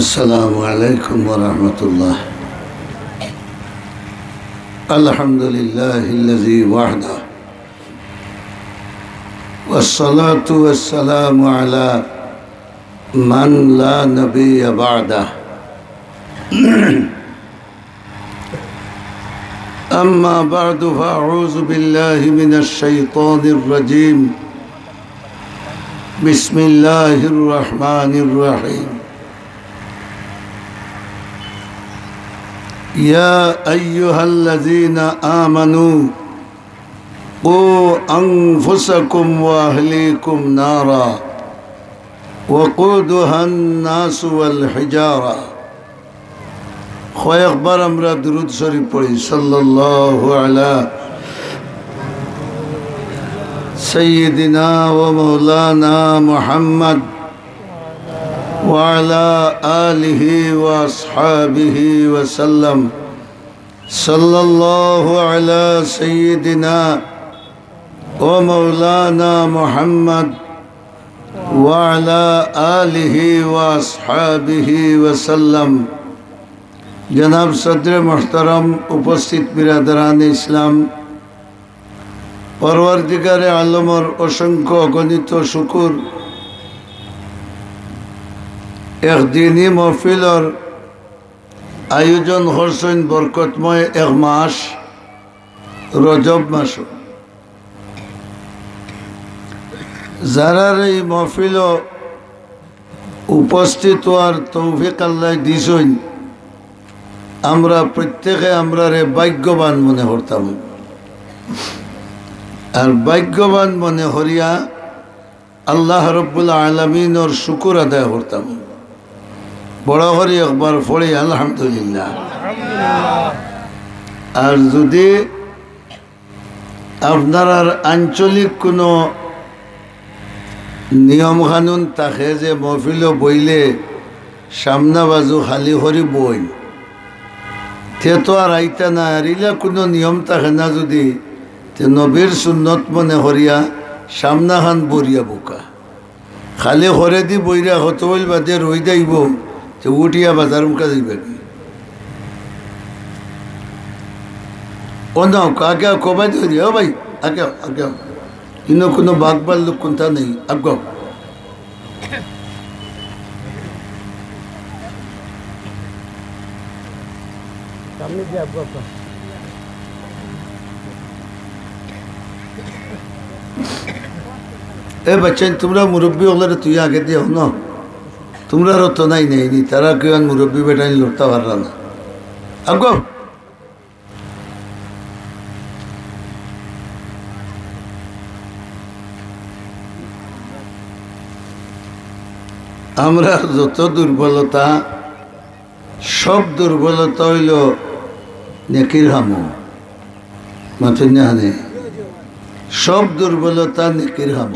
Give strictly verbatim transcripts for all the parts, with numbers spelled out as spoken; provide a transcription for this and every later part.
السلام عليكم ورحمة الله. الحمد لله الذي وحده، والصلاة والسلام على من لا نبي بعده. أما بعد، فأعوذ بالله من الشيطان الرجيم. بسم الله الرحمن الرحيم. يا أيها الذين آمنوا قوا أنفسكم وأهليكم نارا وقودها الناس والحجارة. কয়েকবার আমরা দুরূদ শরীফ পড়ি, সাল্লাল্লাহু আলা সাইয়্যিদিনা ওয়া মাওলানা মুহাম্মদ ওয়া আলা আলিহি ওয়া আসহাবিহি ওয়া সাল্লাম। সাল্লাল্লাহু আলা সাইয়্যিদিনা ওয়া মাওলানা মুহাম্মদ ওয়া আলা আলিহি ওয়া আসহাবিহি ওয়া সাল্লাম। জনাব সদরে মুহতারাম, উপস্থিত বিরাদরানে ইসলাম, পরওয়ারদিগারে আলমর অসংখ্য অগণিত শুকুর, এক দিনী মহফিলর আয়োজন করছইন বরকতময় এক মাস, রজব মাসো। যারার এই মহফিলো উপস্থিত হওয়ার তৌফিক আল্লায় দিছইন, আমরা প্রত্যেকে আমরারে ভাগ্যবান মনে করতাম। আর ভাগ্যবান মনে করিয়া আল্লাহ রব্বুল আলামিনর শুকুর আদায় করতাম। বড় করি একবার পড়ি আলহামদুলিল্লাহ। আর যদি আপনারার আঞ্চলিক কোনো নিয়ম কানুন থাকে যে মহফিলো বইলে সামনা বাজু খালি করি বইন, তে তো আর আইতা না। আর ইলা কোনো নিয়ম থাকে না যদি, তে নবীর সুন্নত মনে করিয়া সামনাখান বরিয়া বুকা। খালি করেদি বইরা কত বইল বাদে রইদ আইবো, তে উঠিয়া বাজার মুখা যাইবা কি? ও না, আগে আও, কবাই ধরি, ও ভাই, আগে আও, আগে আও। ইনো কোনো বাঘ ভাল্লুক কোনটা নেই, আগে আও। সামনে দিয়ে আগে আও। এ বাচ্চাইন, তুমরা মুরব্বি অকলরে তুই আগে দিয়া হুনো। তুমরারও তো নাই নেই নি, তারা কিয়ান মুরব্বি বেটাইন লড়তা পাররা না। আগে আও। আমরার যত দুর্বলতা, সব দুর্বলতা অইলো নেকির কামো। মাতইন না কেনে? সব দুর্বলতা নেকির কামো।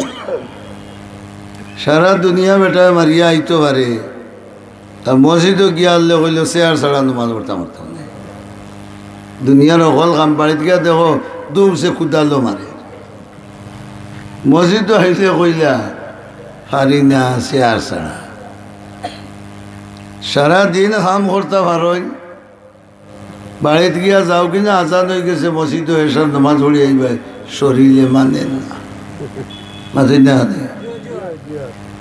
সারা দুনিয়া বেটায় মারিয়া আইতো পারে, আর মসজিদো গিয়া আল্লে কইলো, "চেয়ার ছাড়া নমাজ পড়তাম পারতাম না।" দুনিয়ার হকল কাম বাড়িত গিয়া দেখো, দুমছে কুদালো মারে। মসজিদো আইলে কইলা, "পারি না, চেয়ার ছাড়া।" সারা দিন কাম করতা পারইন, বাড়িত গিয়া যাও কিনা আজান অই গেছে, মসজিদো এশার নমাজ পড়ি আইবায়, শরীলে মানে না। মাতইন না কেনে?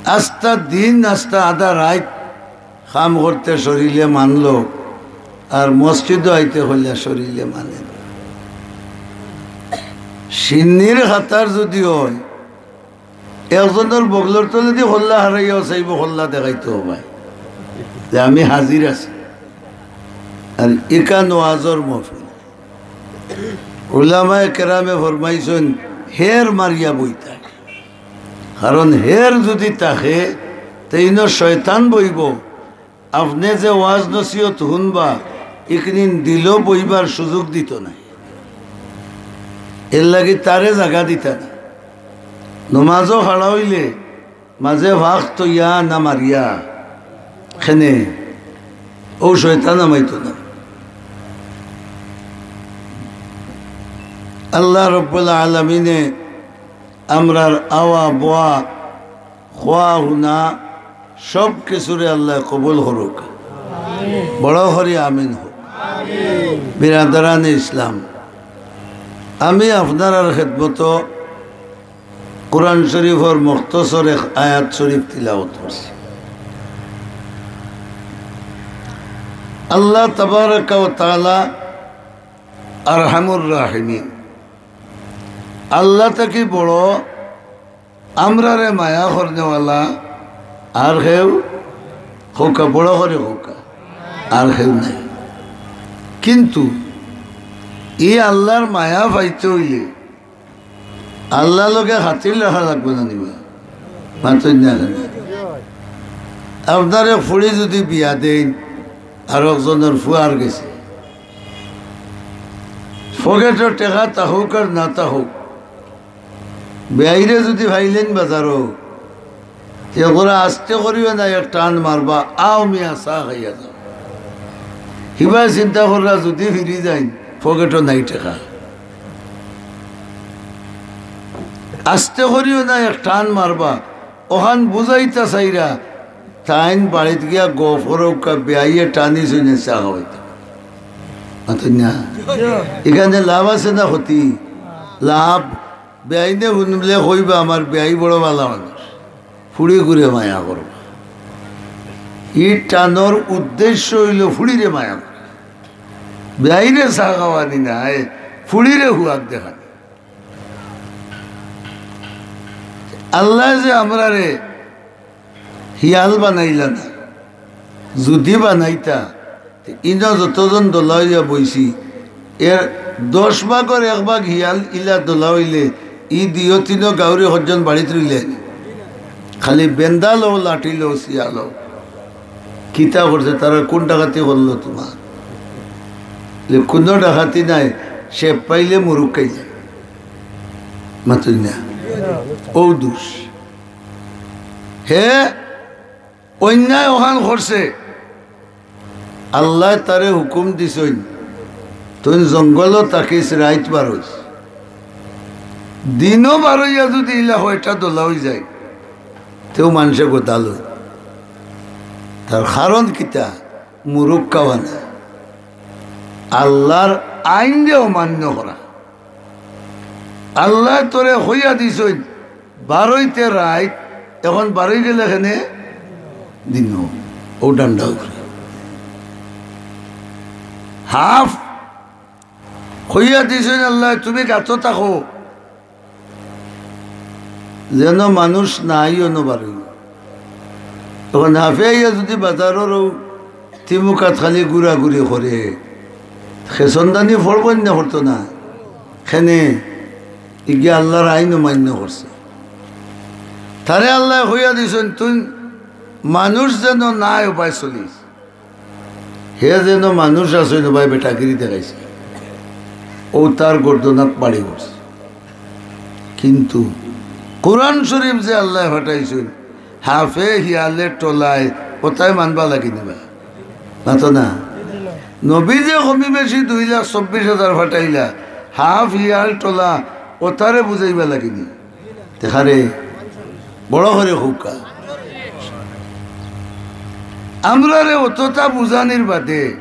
আস্তা দিন, আস্তা আধা রাইত কাম করতে শরীলে মানলো, আর মসজিদো আইতে কইলা শরীলে মানে না। শিন্নির কাতার যদি অয়, একজনর বগলর তলেদি কল্লা হারাইয়াও চাইবো, কল্লা দেখাইতো অবায় যে আমি হাজির আছি। আর ইখান ওয়াজর মহফিল। উলামায়ে কেরামে ফরমাইছইন, হের মারিয়া বইতায়। কারণ হের যদি থাকে, তে ইনো শয়তান বইবো। আপনে যে ওয়াজ নসিহত হুনবা, ইকনিন দিলো বইবার সুযোগ দিতো নায়। এরলাগি তারে জাগা দিতা না। নমাজো খাড়া অইলে মাঝে ফাঁক থইয়া না মারিয়া, কেনে অউ শয়তান হামাইতো না। আল্লাহ রব্বুল আলামিনে আমরার আওয়া বওয়া, খোয়া হুনা, সব কিছুরে আল্লায় কবুল করুক। বড় করি আমিন কউক। বিরাদরানে ইসলাম, আমি আপনারার খেদমতো কোরআন শরীফর মুখতসর এক আয়াত শরীফ তিলাওয়াত করছি। আল্লাহ তাবারাকা ওয়া তাআলা আরহামুর রাহিমিন। আল্লাহ থাকি বড়, আমরারে মায়া করনেওয়ালা আর কেউ, কউক্কা, বড় করি কউক্কা, আর কেউ নাই। কিন্তু ই আল্লাহর মায়া পাইতে অইলে আল্লাহর লগে খাতির রাখা লাগবো না নি বা? মাতইন না কেনে? আপনার এক ফুড়ি যুদি বিয়া দেইন, আর একজনর ফুয়ার গেছে, পকেটো টেকা থাকউক আর না থাকউক, বেয়াইরে যুদি পাইলেন বাজারো, তে কইরা আস্তে করিও না, এক টান মারবা, "আও মিয়া, চা খাইয়া যাও।" হিবায় চিন্তা কররা যুদি ফিরি যাইন, পকেটো নাই টেকা। আস্তে করিও না, এক টান মারবা। অখান বুঝাইতা চাইরা, তাইন বাড়িত গিয়া গফ করউক্কা, বেয়াইয়ে টানি চুইনে চা খাওয়াইতা। মাতইন না। ইখানে লাভ আছে না ক্ষতি? লাভ। বেয়াইনে হুনলে কইবা, "আমার বেয়াই বড় ভালা মানুষ, ফুড়িগুরে মায়া করবা।" ই টানর উদ্দেশ্য অইলো ফুড়িরে মায়া করা, বেয়াইরে চা খাওয়ানি নায়, ফুড়িরে হুয়াক দেখানি। আল্লায় যে আমরারে হিয়াল বানাইলা না, যুদি বানাইতা, তে ইনো যতজন দলা অইয়া বইছি, এর দশ ভাগর এক ভাগ হিয়াল ইলা দলা অইলে, ই দিও তিনো গাউরে হজ্জন বাড়িত রইলে নি। খালি বেন্দা লও, লাঠি লও, শিয়া লও। কিতা করছে তারা, কুন ডাকাতি করলো তুমার? লে কুনো ডাকাতি নাই, সে পাইলে মুরুক খাইলে। মাতইন না। অউ দুষ। হে অন্যায় অখান করছে, আল্লায় তারে হুকুম দিছইন, "তুই জঙ্গলো থাকিস, রাইত বারইস।" দিনো বারইয়া যুদি ইলা কয়টা দলা অইযায়, তেউ মানষে গদাল অয়। তার কারণ কিতা? মুরুক খাওয়ানা, আল্লার আইনরে অমান্য করা। আল্লায় তোরে কইয়া দিছইন, বারইতে রাইত, এখন বারই গেলে কেনে দিনো, অউ ডান্ডা উপরে। হাফ কইয়া দিছইন আল্লায়, তুমি গাতো থাকো, যেন মানুষ নাই অনো বারই। এখন হাফে আইয়া যুদি বাজারর অউ তিমুকাত খালি ঘুরাঘুরি করে, খেসন্দানি ফড়বইন না ফড়তো না, কেনে ইগিয়ে আল্লার আইন অমান্য করছে। তারে আল্লায় কইয়া দিছইন, তুই মানুষ যেন নাই অবায় চলিস। হে যেন মানুষ আছইন অবায় বেটাগিরি দেখাইছে, অউ তার গর্দনাত বাড়ি করছে। কিন্তু কোরআন শরীফ যে আল্লায় পাঠাইছইন, হাফে হিয়ালে টলায়, অতায় মানবা লাগি নি বা? মাতো না। নবী যে কমি বেশি দুই লাখ চব্বিশ হাজার পাঠাইলা, হাফ হিয়াল টলা, অতারে বুঝাইবা লাগি নি? দেখারে, বড় করি কউক্কা। আমরারে অততা বুঝানির বাদে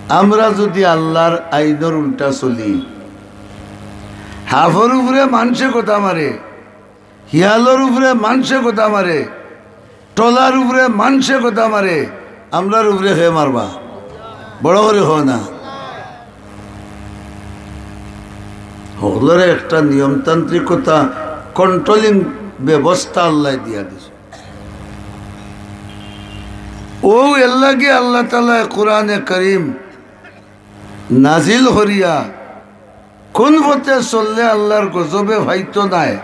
আমরা যুদি আল্লার আইনর উল্টা চলি, হাফর উপরে মানষে কথা মারে, হিয়ালর উপরে মানষে কথা মারে, টলার উপরে মানষে কথা মারে, আমরার উপরে কে মারবা? বড় করি কও না। হকলরে একটা নিয়মতান্ত্রিকতা, controlling ব্যবস্থা আল্লায় দিয়া দিছে। অউ এরলাগি আল্লাহ তাআলায় কোরআনে করিম নাজিল করিয়া কুন পথে চললে আল্লার গজবে ফাইতো নায়,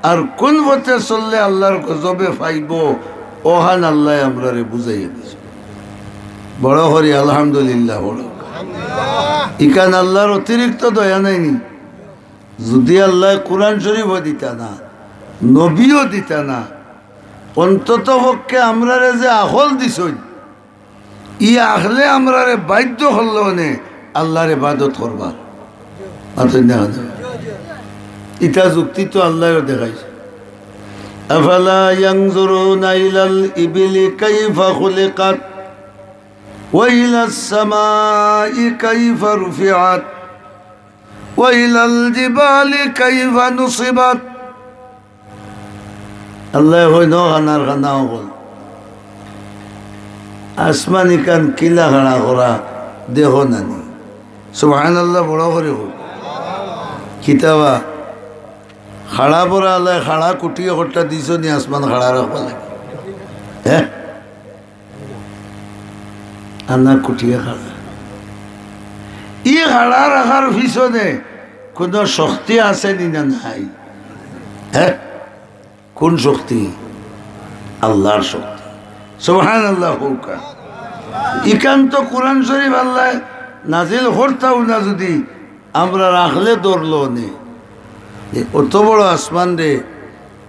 আর কুন পথে চললে আল্লার গজবে ফাইবো, অখান আল্লায় আমরারে বুঝাইয়া দিছে। বড় করি আলহামদুলিল্লাহ বলো। ইখান আল্লার অতিরিক্ত দয়া নাই নি? যুদি আল্লায় কোরআন শরীফও দিতা না, নবীও দিতা না, অন্তত পক্ষে আমরারে যে আখল দিছইন, ই আখলে আমরারে বাধ্য করলো অনে আল্লার ইবাদত করবার। মাতইন না কেনে? ইটা যুক্তি তো আল্লায়ও দেখাইছে। أفلا ينظرون إلى الإبل كيف خلقت وإلى السماء كيف رفعت وإلى الجبال كيف نصبت. আল্লায় কইন, "ও কানার কানা অকল, আসমান ইখান কিলা খাড়া করা দেখো না নি?" সুবহানাল্লাহ, বড় করি কও। কিতাবা খাড়া পরা আল্লায় খাড়া কুটি একটা দিছইন নি আসমান খাড়া রাখবার লাগি? হে? আনা কুটিয়া খাড়া। ই খাড়া রাখার পিছনে কুনু শক্তি আছে নি না নাই? হে? কুন শক্তি? আল্লার শক্তি। সুবহানাল্লাহ কউক্কা। ইখান তো কুরআন শরীফ আল্লায় নাজিল করতাউ না যুদি, আমরা রাখলে ধরলো নে। যে অত বড় আসমানরে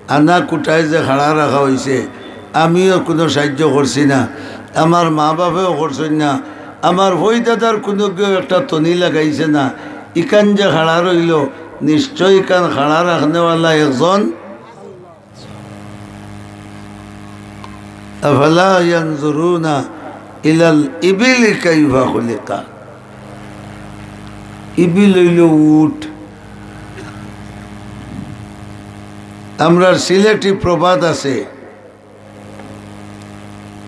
আনা কুটায় যে খাড়া রাখা অইছে, আমিও কুনু সাইয্য করছি না, আমার মা-বাপেও করছইন না, আমার ফইদাদার কুনু কেউ একটা তনি লাগাইছে না। ইখান যে খাড়া রইলো, নিশ্চয় ইখান খাড়া রাখনেওয়ালা একজন। أفلا ينظرون إلى الإبل كيف خلقت. ইবিল অইলো উট। আমরার সিলেটি প্রবাদ আছে,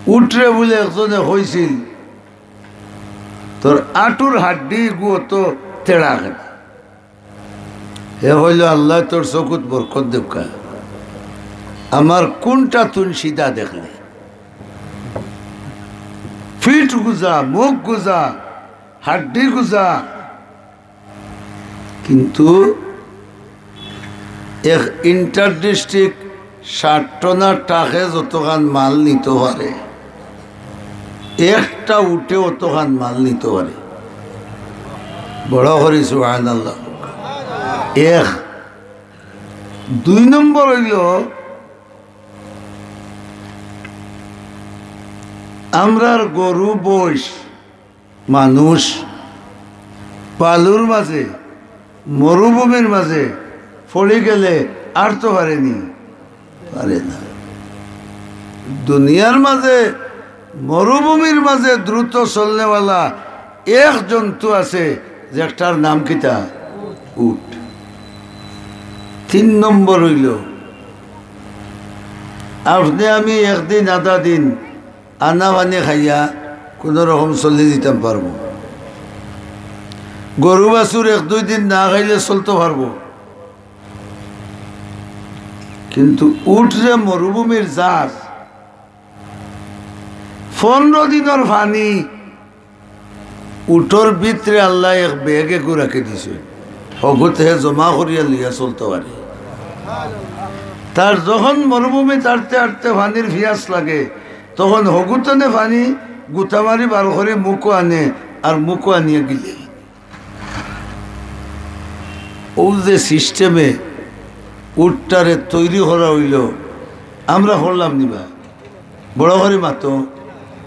উটরে বুলে একজনে কইছিল, "তোর আটুর হাড্ডি গু অত তেড়া কেনে?" হে কইলো, "আল্লায় তোর চকুত বরকত দেউক্কা, আমার কুনটা তুন সিধা দেখলে, ফিট গুজা, মুখ গুজা, হাড্ডি গুজা।" কিন্তু এক ইন্টার ডিস্ট্রিক্ট ষাট টনার ট্রাকে যতখান মাল নিতো পারে, একটা উটে অতখান মাল নিতো পারে। বড় করি সুবহানাল্লাহ। এক। দুই নম্বর অইলো, আমরার গরু, মইষ, মানুষ বালুর মাঝে, মরুভূমির মাঝে পড়ি গেলে আটতো পারে নি? পারে না। দুনিয়ার মাঝে মরুভূমির মাঝে দ্রুত চলনেওয়ালা এক জন্তু আছে, যেটার নাম কিতা? উট। তিন নম্বর অইলো, আপনে আমি একদিন আধা দিন আনা পানি খাইয়া কুনু রকম চলি যিতাম পারমু। গরু বাছুর এক দুই দিন না খাইলে চলতো পারবো, কিন্তু উট যে মরুভূমির জাত, পনরো দিনর পানি উটর ভিতরে আল্লায় এক ব্যাগে গু রাখি দিছে, হগুত হে জমা করিয়া লইয়া চলতো পারে। তার যখন মরুভূমিত আটতে আটতে পানির পিয়াস লাগে, তখন হগুতনে পানি গুতা মারি বার করি মুখো আনে, আর মুখো আনিয়া গিলে। অউ যে সিস্টেমে উটটারে তৈরি করা অইলো, আমরা করলাম নি বা? বড় করি মাতো,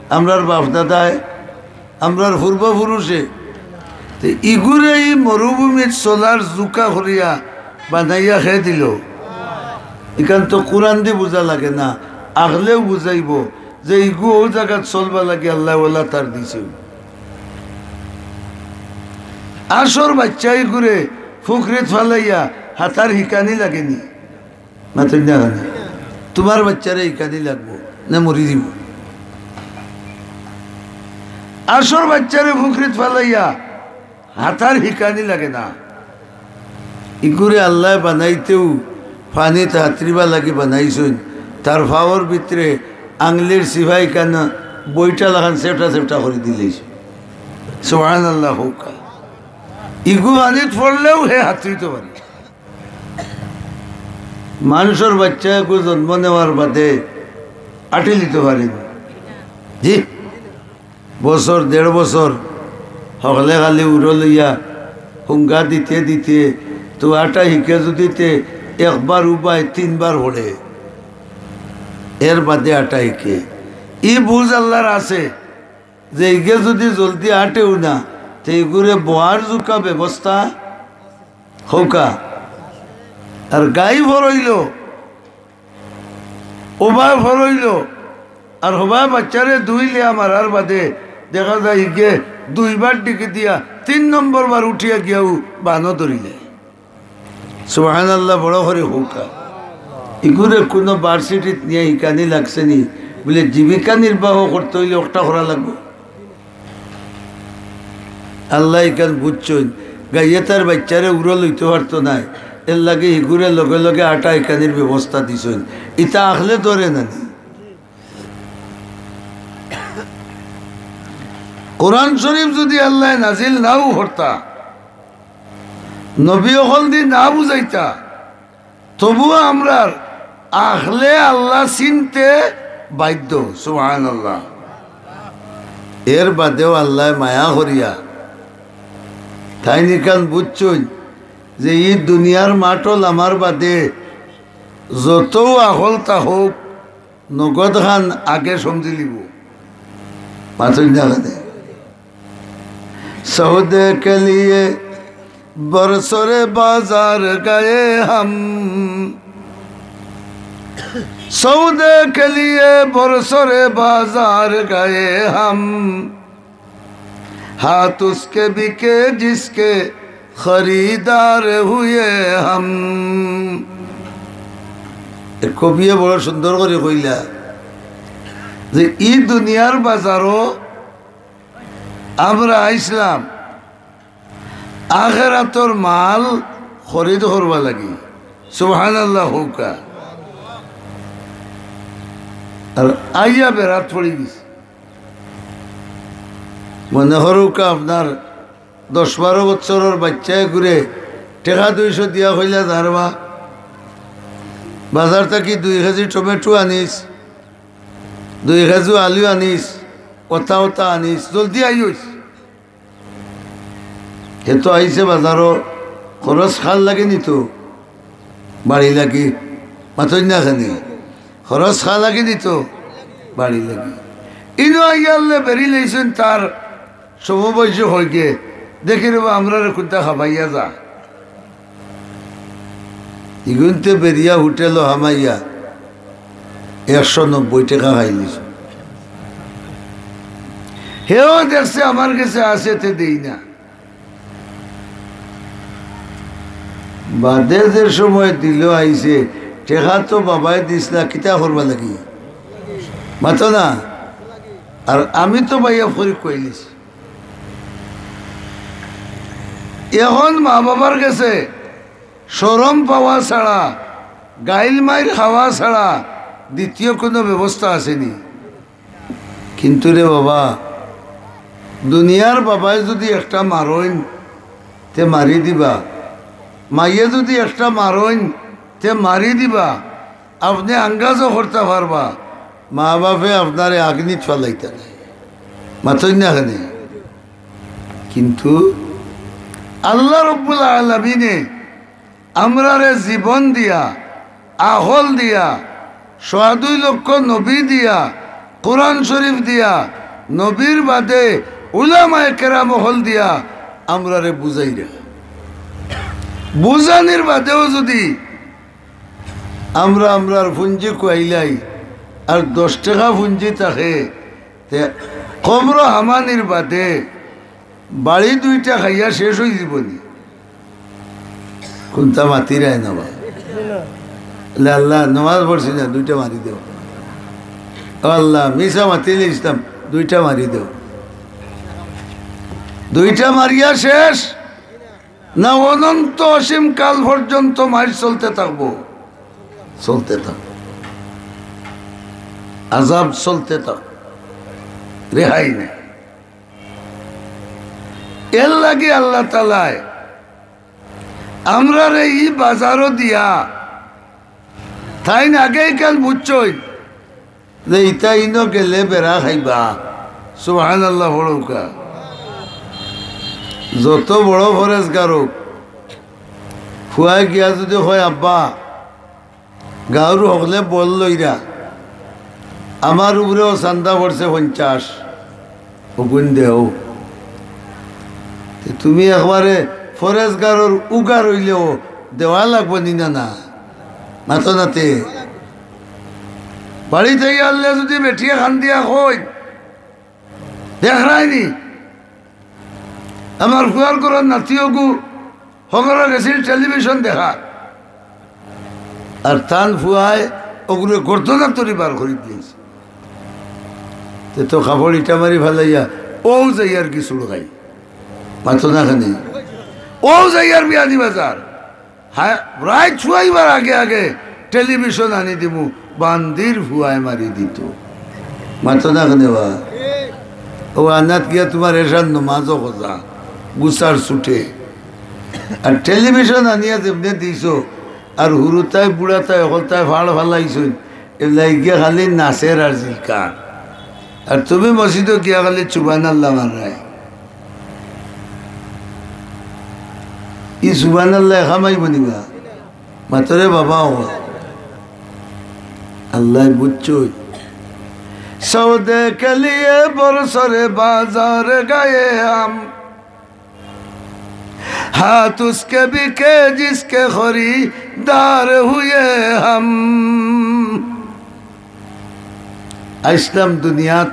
আমরার বাপ দাদায়, আমরার পূর্বপুরুষে, তে ইগুরে ই মরুভূমিত চলার জুকা করিয়া বানাইয়া কে দিলো? ইখান তো কুরআন দি বুঝা লাগে না, আখলেও বুঝাইবো যে ইগু অউ জাগাত চলবার লাগি আল্লায় অলা তার দিছে। আছর বাইচ্চা ইগুরে পুখরিত ফালাইয়া হাতার হিকানি লাগে নি? মাতইন না কেনে? তুমার বাইচ্চারে হিকানি লাগবো না মরি যিবো? আছর বাইচ্চারে পুখরিত ফালাইয়া হাতার হিকানি লাগে না? ইগুরে আল্লায় বানাইতেউ পানিত হাতরিবার লাগি বানাইছইন, তার পাওর ভিতরে আংলির চিপাইখান বইটা লাখান চেপটা চেপটা করি দিলাইছে। সুবহানাল্লাহ কউক্কা। ইগু পানিত পড়লেও হে হাতরিতো পারে। মানষর বাইচ্চা এগু জন্ম নেওয়ার বাদে আটিলিতো পারে নি? জি, বছর, দেড় বছর হকলে খালি উরো লইয়া হুঙ্গা দিতে দিতে তো আটা হিকে যুদি তে একবার উবায় তিনবার পড়ে, এর বাদে আটা হিকে। ই বুঝ আল্লার আছে যে ইগে যুদি জলদি আটেউ না, তে ইগুরে বওয়ার জুকা ব্যবস্থা কউক্কা। আর গাই ভরইলো, ওবায় ফরইলো, আর হবায় বাচ্চারে ধুইলিয়া মারার বাদে দেখা যায় ইগে দুইবার ডিকি দিয়া তিন নম্বর বার উঠিয়া গিয়াউ বানো ধরিলে। সুবহানাল্লাহ, বড় করি কউক্কা। ইগুরে কুনু ভার্সিটিত নিয়া হিকানি লাগছে নি? বুলে, জীবিকা নির্বাহ করতে অইলে অকটা করা লাগবো। আল্লায় ইখান বুঝছইন, গাইয়ে তার বাইচ্চারে উড়ো লইতো পারতো নায়, এরলাগি হিগুরে লগে লগে আটা হিকানির ব্যবস্থা দিছইন। ইতা আখলে ধরে না নি? কোরআন শরীফ যুদি আল্লায় নাজিল নাউ করতা, নবী অকলদি না বুঝাইতা, তবুও আমরার আখলে আল্লাহ চিনতে বাধ্য। সুবহানাল্লাহ। এর বাদেও আল্লায় মায়া করিয়া তাইন ইখান বুঝছইন যে ই দুনিয়ার মাটল আমার বাদে যতউ আখল থাকউক, নগদ খান আগে সমঝিলিবো। মাতইন না কেনে? सौदे के लिए बरसरे बाजार गए हम, सौदे के लिए बरसरे बाजार गए हम, हाथ उसके बिके जिसके खरीदार हुए हम। এ কবিয়ে বড় সুন্দর করি কইলা যে ই দুনিয়ার বাজারো আমরা আইছলাম আখেরাতর মাল খরিদ করবার লাগি। সুবহানাল্লাহ কউক্কা। আর আইয়া বেড়াত পড়ি গেছি। মনে করউক্কা আপনার দশ বারো বছরর বাইচ্চায় ঘুরে টেকা দুইশো দিয়া কইলা, "যার বা, বাজার থাকি দুই কেজি টমেটো আনিস, দুই কেজি আলু আনিস, অতা অতা আনিস, জলদি আইস।" হে তো আইছে বাজারো, খরচ কার লাগি নি তো? বাড়ি লাগি। মাতইন না কেনে? খরচ কার লাগি নি তো? বাড়ি লাগি। ইনো আইয়ারলে বেড়ি লইছইন, তার সমবয়সী অইগে, দেখি রে বা, আমরারে কুন্তা খাবাইয়া যা। ইগুনতে বেরিয়া হোটেলো হামাইয়া একশো নব্বই টেকা খাইলিছে। হেও দেখছে আমার গেছে আছে, তে দেই না। বাদে যে সময় দিল আইছে, টেকা তো বাবায় দিস না, কিতা করবা লাগি? মাতো না। আর আমি তো বাইয়া ফরি কইলিছি। এখন মা বাবার গেছে শরম পাওয়া ছাড়া, গাইল মাইর খাওয়া ছাড়া দ্বিতীয় কোনো ব্যবস্থা আছে নি? কিন্তু রে বাবা, দুনিয়ার বাবায় যুদি একটা মারইন, তে মারি দিবা। মাইয়ে যুদি একটা মারইন, তে মারি দিবা। আপনে আন্দাজও করতা পারবা, মা বাপে আপনারে আগ্নিত ফালাইতা নায়। মাতইন না কেনে? কিন্তু আল্লাহ রব্বুল আলামিনে আমরারে জীবন দিয়া, আখল দিয়া, সোয়া দুই লক্ষ নবী দিয়া, কোরআন শরীফ দিয়া, নবীর বাদে উলামায়ে কেরাম অকল দিয়া আমরারে বুঝাইরা। বুঝানির বাদেও যুদি আমরা আমরার পুঞ্জি খুয়াইলাই আর দশ টেকা পুঞ্জি থাকে, তে কবর হামানির বাদে বাড়ি দুইটা খাইয়া শেষ অইযিবো নি? কুন্তা মাতিরায় না বা? আল্লাহ, আল্লাহ, নমাজ পড়ছি না, দুইটা মারি দেও। ও আল্লাহ, মিছা মাতিলে ইসলাম, দুইটা মারি দেও। দুইটা মারিয়া শেষ, না অনন্ত অসীম কাল পর্যন্ত মাইর চলতে থাকবো, চলতে থাকবো, আজাব চলতে থাকবো, রেহাই নাই। এর লাগি আল্লাহ তাআলায় আমরারে ই বাজারও দিয়া, তাইন আগেই কাল বুঝছইন যে ইতা ইনো গেলে বেড়া খাইবা। সুবহানাল্লাহ পড়উক্কা। যত বড় ফরেজগার অউক, ফুয়ায় গিয়া যুদি কয়, "আব্বা, গাউর হকলে বল লইরা, আমার উপরেও চান্দা পড়ছে পঞ্চাশ, অগুন দেও।" তে তুমি একবারে ফরেজগারর উগার অইলেও দেওয়া লাগবো নি না, না? মাতো না তে। বাড়িত আইয়া আল্লাহ যুদি বেটিয়ে কান্দিয়া কইন, "দেখরায়নি, আমার ফুয়ার ঘরর নাতিওগু হগরো গেছিল টেলিভিশন দেখাত।" আর তান ফুয়ায় অগুরে গর্দনা তরি বার করি দিলাইছে। তে তো কাপড় ইটা মারি ফালাইয়া অউ যাইয়ার গি চুড় খাই। মাতো না কেনে? অউ যাইয়ার বিয়ানীবাজার। হ্যাঁ, রাইত শুয়াইবার আগে আগে টেলিভিশন আনি দিমু, বান্দির ফুয়ায় মারি দিত। মাতো না কেনে বা? অউ আনাত গিয়া তুমার এশার নমাজও কজা, গুছার ছুটে। আর টেলিভিশন আনিয়া যেমনে দিছো, আর হুরুতায় বুড়াতায় হকলতায় ফাড় ফালাইছইন, এগুলা গিয়া খালি নাচের আর জিলকার। আর তুমি মসজিদো গিয়া খালি সুবহানাল্লাহ মাররায়। ই সুবহানাল্লাহ কামাইবো নি বা? মাতরে বাবা, ও আল্লাহ বুঝছইন। সৌদে কে লিয়ে বরসরে বাজার গায়ে হাম, হাত উসকে বিকে জিসকে খরিদার হুয়ে হাম। আইসলাম দুনিয়াত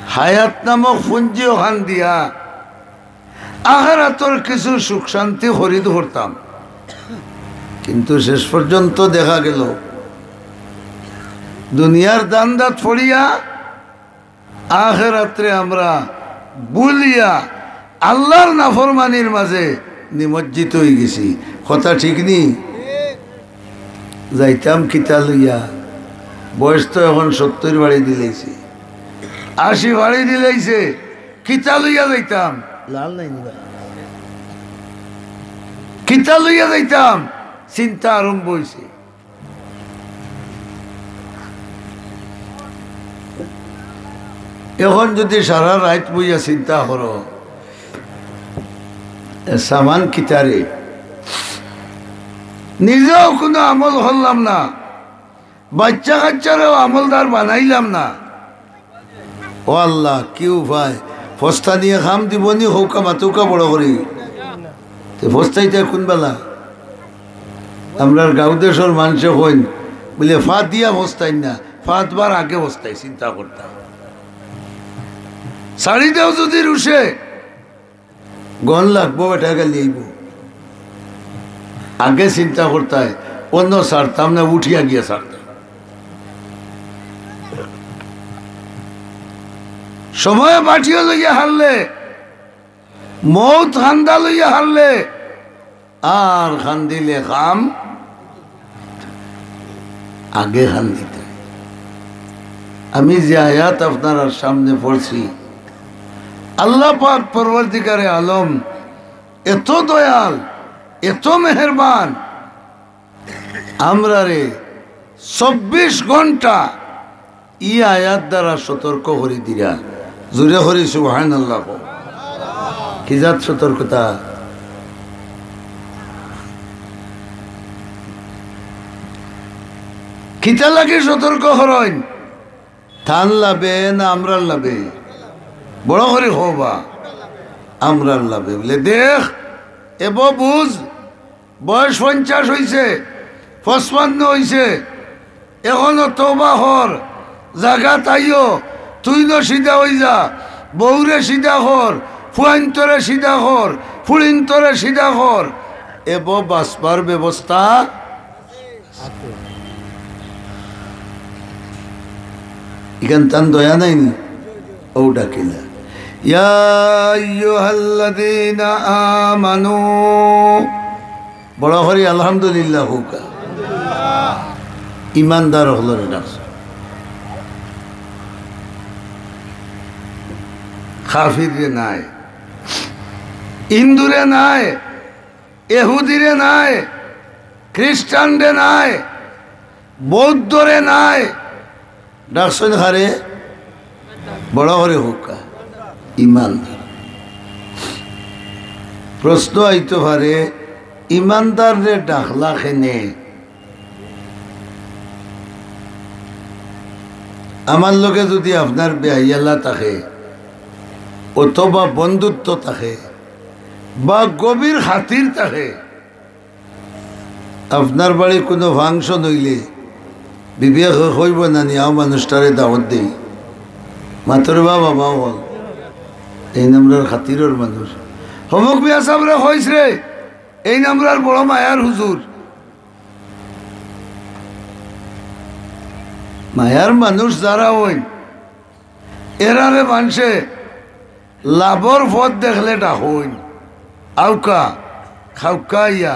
হায়াত নামক পুঞ্জি অখান দিয়া আখেরাতর কিছু সুখ শান্তি খরিদ করতাম, কিন্তু শেষ পর্যন্ত দেখা গেল দুনিয়ার ধান্দাত পড়িয়া আখেরাতরে আমরা ভুলিয়া আল্লাহর নাফরমানির মাঝে নিমজ্জিত অইগেছি। কথা ঠিক নি? যাইতাম কিতা লইয়া? বয়স তো এখন সত্তইর বাড়ি দিলাইছে, আশি বাড়ি দিলাইছে, কিতা লইয়া যাইতাম? লাল নাই নি বা? কিতা লইয়া যাইতাম? চিন্তা আরম্ভ অইছে। এখন যুদি সারা রাইত বইয়া চিন্তা করো, এ সামান কিতারে? নিজেও কুনু আমল করলাম না, বাইচ্চা কাইচ্চারেও আমলদার বানাইলাম না। ও আল্লাহ, কি উপায়? ফস্তা নিয়া কাম দিবো নি, হউক্কা মাতউক্কা বড় করি। তে ফস্তাইতা কুন বেলা? আমরার গাঁও দেশর মানষে কইন, বুলে, "ফা দিয়া ফস্তাইন না, ফাতবার আগে ফস্তাই", চিন্তা করতা। ছাড়ি দেও যুদি রুশে, গন লাগবো, বেটা গালি আইবো। আগে চিন্তা করতায়, অন্য ছাড়তাম না, উঠিয়া গিয়া ছাড়তাম। সময় বাটিও লইয়া হারলে, মউত খান্দা লইয়া হারলে, আর খান্দিলে কাম আগে খান্দিতে। আমি যে আয়াত আপনারার সামনে পড়ছি, আল্লাহ পাক পরওয়ারদিগারে আলম এত দয়াল, এত মেহেরবান, আমরারে চব্বিশ ঘন্টা ই আয়াত দ্বারা সতর্ক করি দিরা। জোরে করি সুবহানাল্লাহ কও। কি জাত সতর্কতা? কিতা লাগি সতর্ক করইন? তান লাভে না আমরার লাভে? বড় করি কও বা, আমরার লাভে। বুলে, দেখ, এবো বুঝ, বয়স পঞ্চাশ অইছে, পঁচপান্ন অইছে, এখনো তওবা কর, জাগাত আইও, তুইনও সিধা অই যা, বউরে সিধা কর, ফুয়াইন্তরে সিধা কর, ফুড়িন্তরে সিধা কর, এবো বাঁচবার ব্যবস্থা। ইখান তান দয়া নাই নি? ও ডাকিলা, ইয়া আইয়ুহাল্লাযীনা আমানু। বড় করি আলহামদুলিল্লাহ কউক্কা। ইমানদার অকলরে ডাকছে। কাফিররে নায়, হিন্দুরে নায়, এহুদিরে নায়, খ্রিস্টানরে নায়, বৌদ্ধরে নায়, ডাকছইন কারে? বড় করি কউক্কা, ইমানদার। প্রশ্ন আইতো পারে, ইমানদাররে ডাকলা কেনে? আমার লগে যুদি আপনার বেআইয়ালা থাকে, অথবা বন্ধুত্ব থাকে, বা গভীর খাতির থাকে, আপনার বাড়ি কুনু function অইলে বিবিয়ে কইবো না নি, আও মানুষটারে দাওয়াত দেই। মাতরে বা বাবা অকল, এইন আমরার খাতিরর মানুষ। হমুক মিয়া সাবরে কইছ রে, এইন আমরার বড় মায়ার হুজুর। মায়ার মানুষ যারা অইন, এরারে মানষে লাভর পথ দেখলে ডাকইন, আউক্কা, খাউক্কা আইয়া,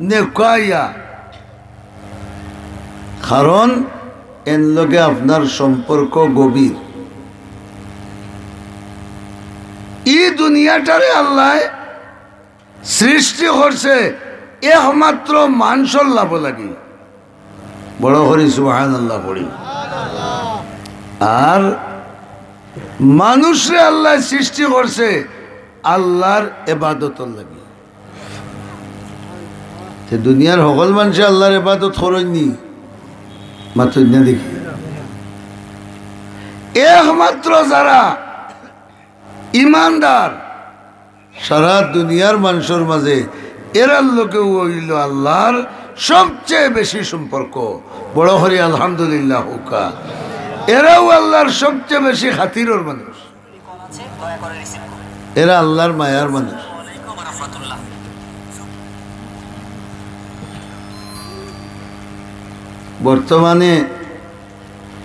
নেউক্কা আইয়া। কারণ এন লগে আপনার সম্পর্ক গভীর। ই দুনিয়াটারে আল্লায় সৃষ্টি করছে একমাত্র মানষর লাভ লাগি। বড় করি সুবহানাল্লাহ পড়ি। আর মানুষরে আল্লায় সৃষ্টি করছে আল্লার এবাদতর লাগি। তে দুনিয়ার হকল মানষে আল্লার এবাদত করইন নি? মাতইন না দেখি। একমাত্র যারা ইমানদার, সারা দুনিয়ার মানষর মাঝে এরার লগেউ অইলো আল্লার সবচেয়ে বেশি সম্পর্ক। বড় করি আলহামদুলিল্লাহ কউক্কা। এরাউ আল্লার সবচেয়ে বেশি খাতিরর মানুষ। এরা আল্লার মায়ার মানুষ। বর্তমানে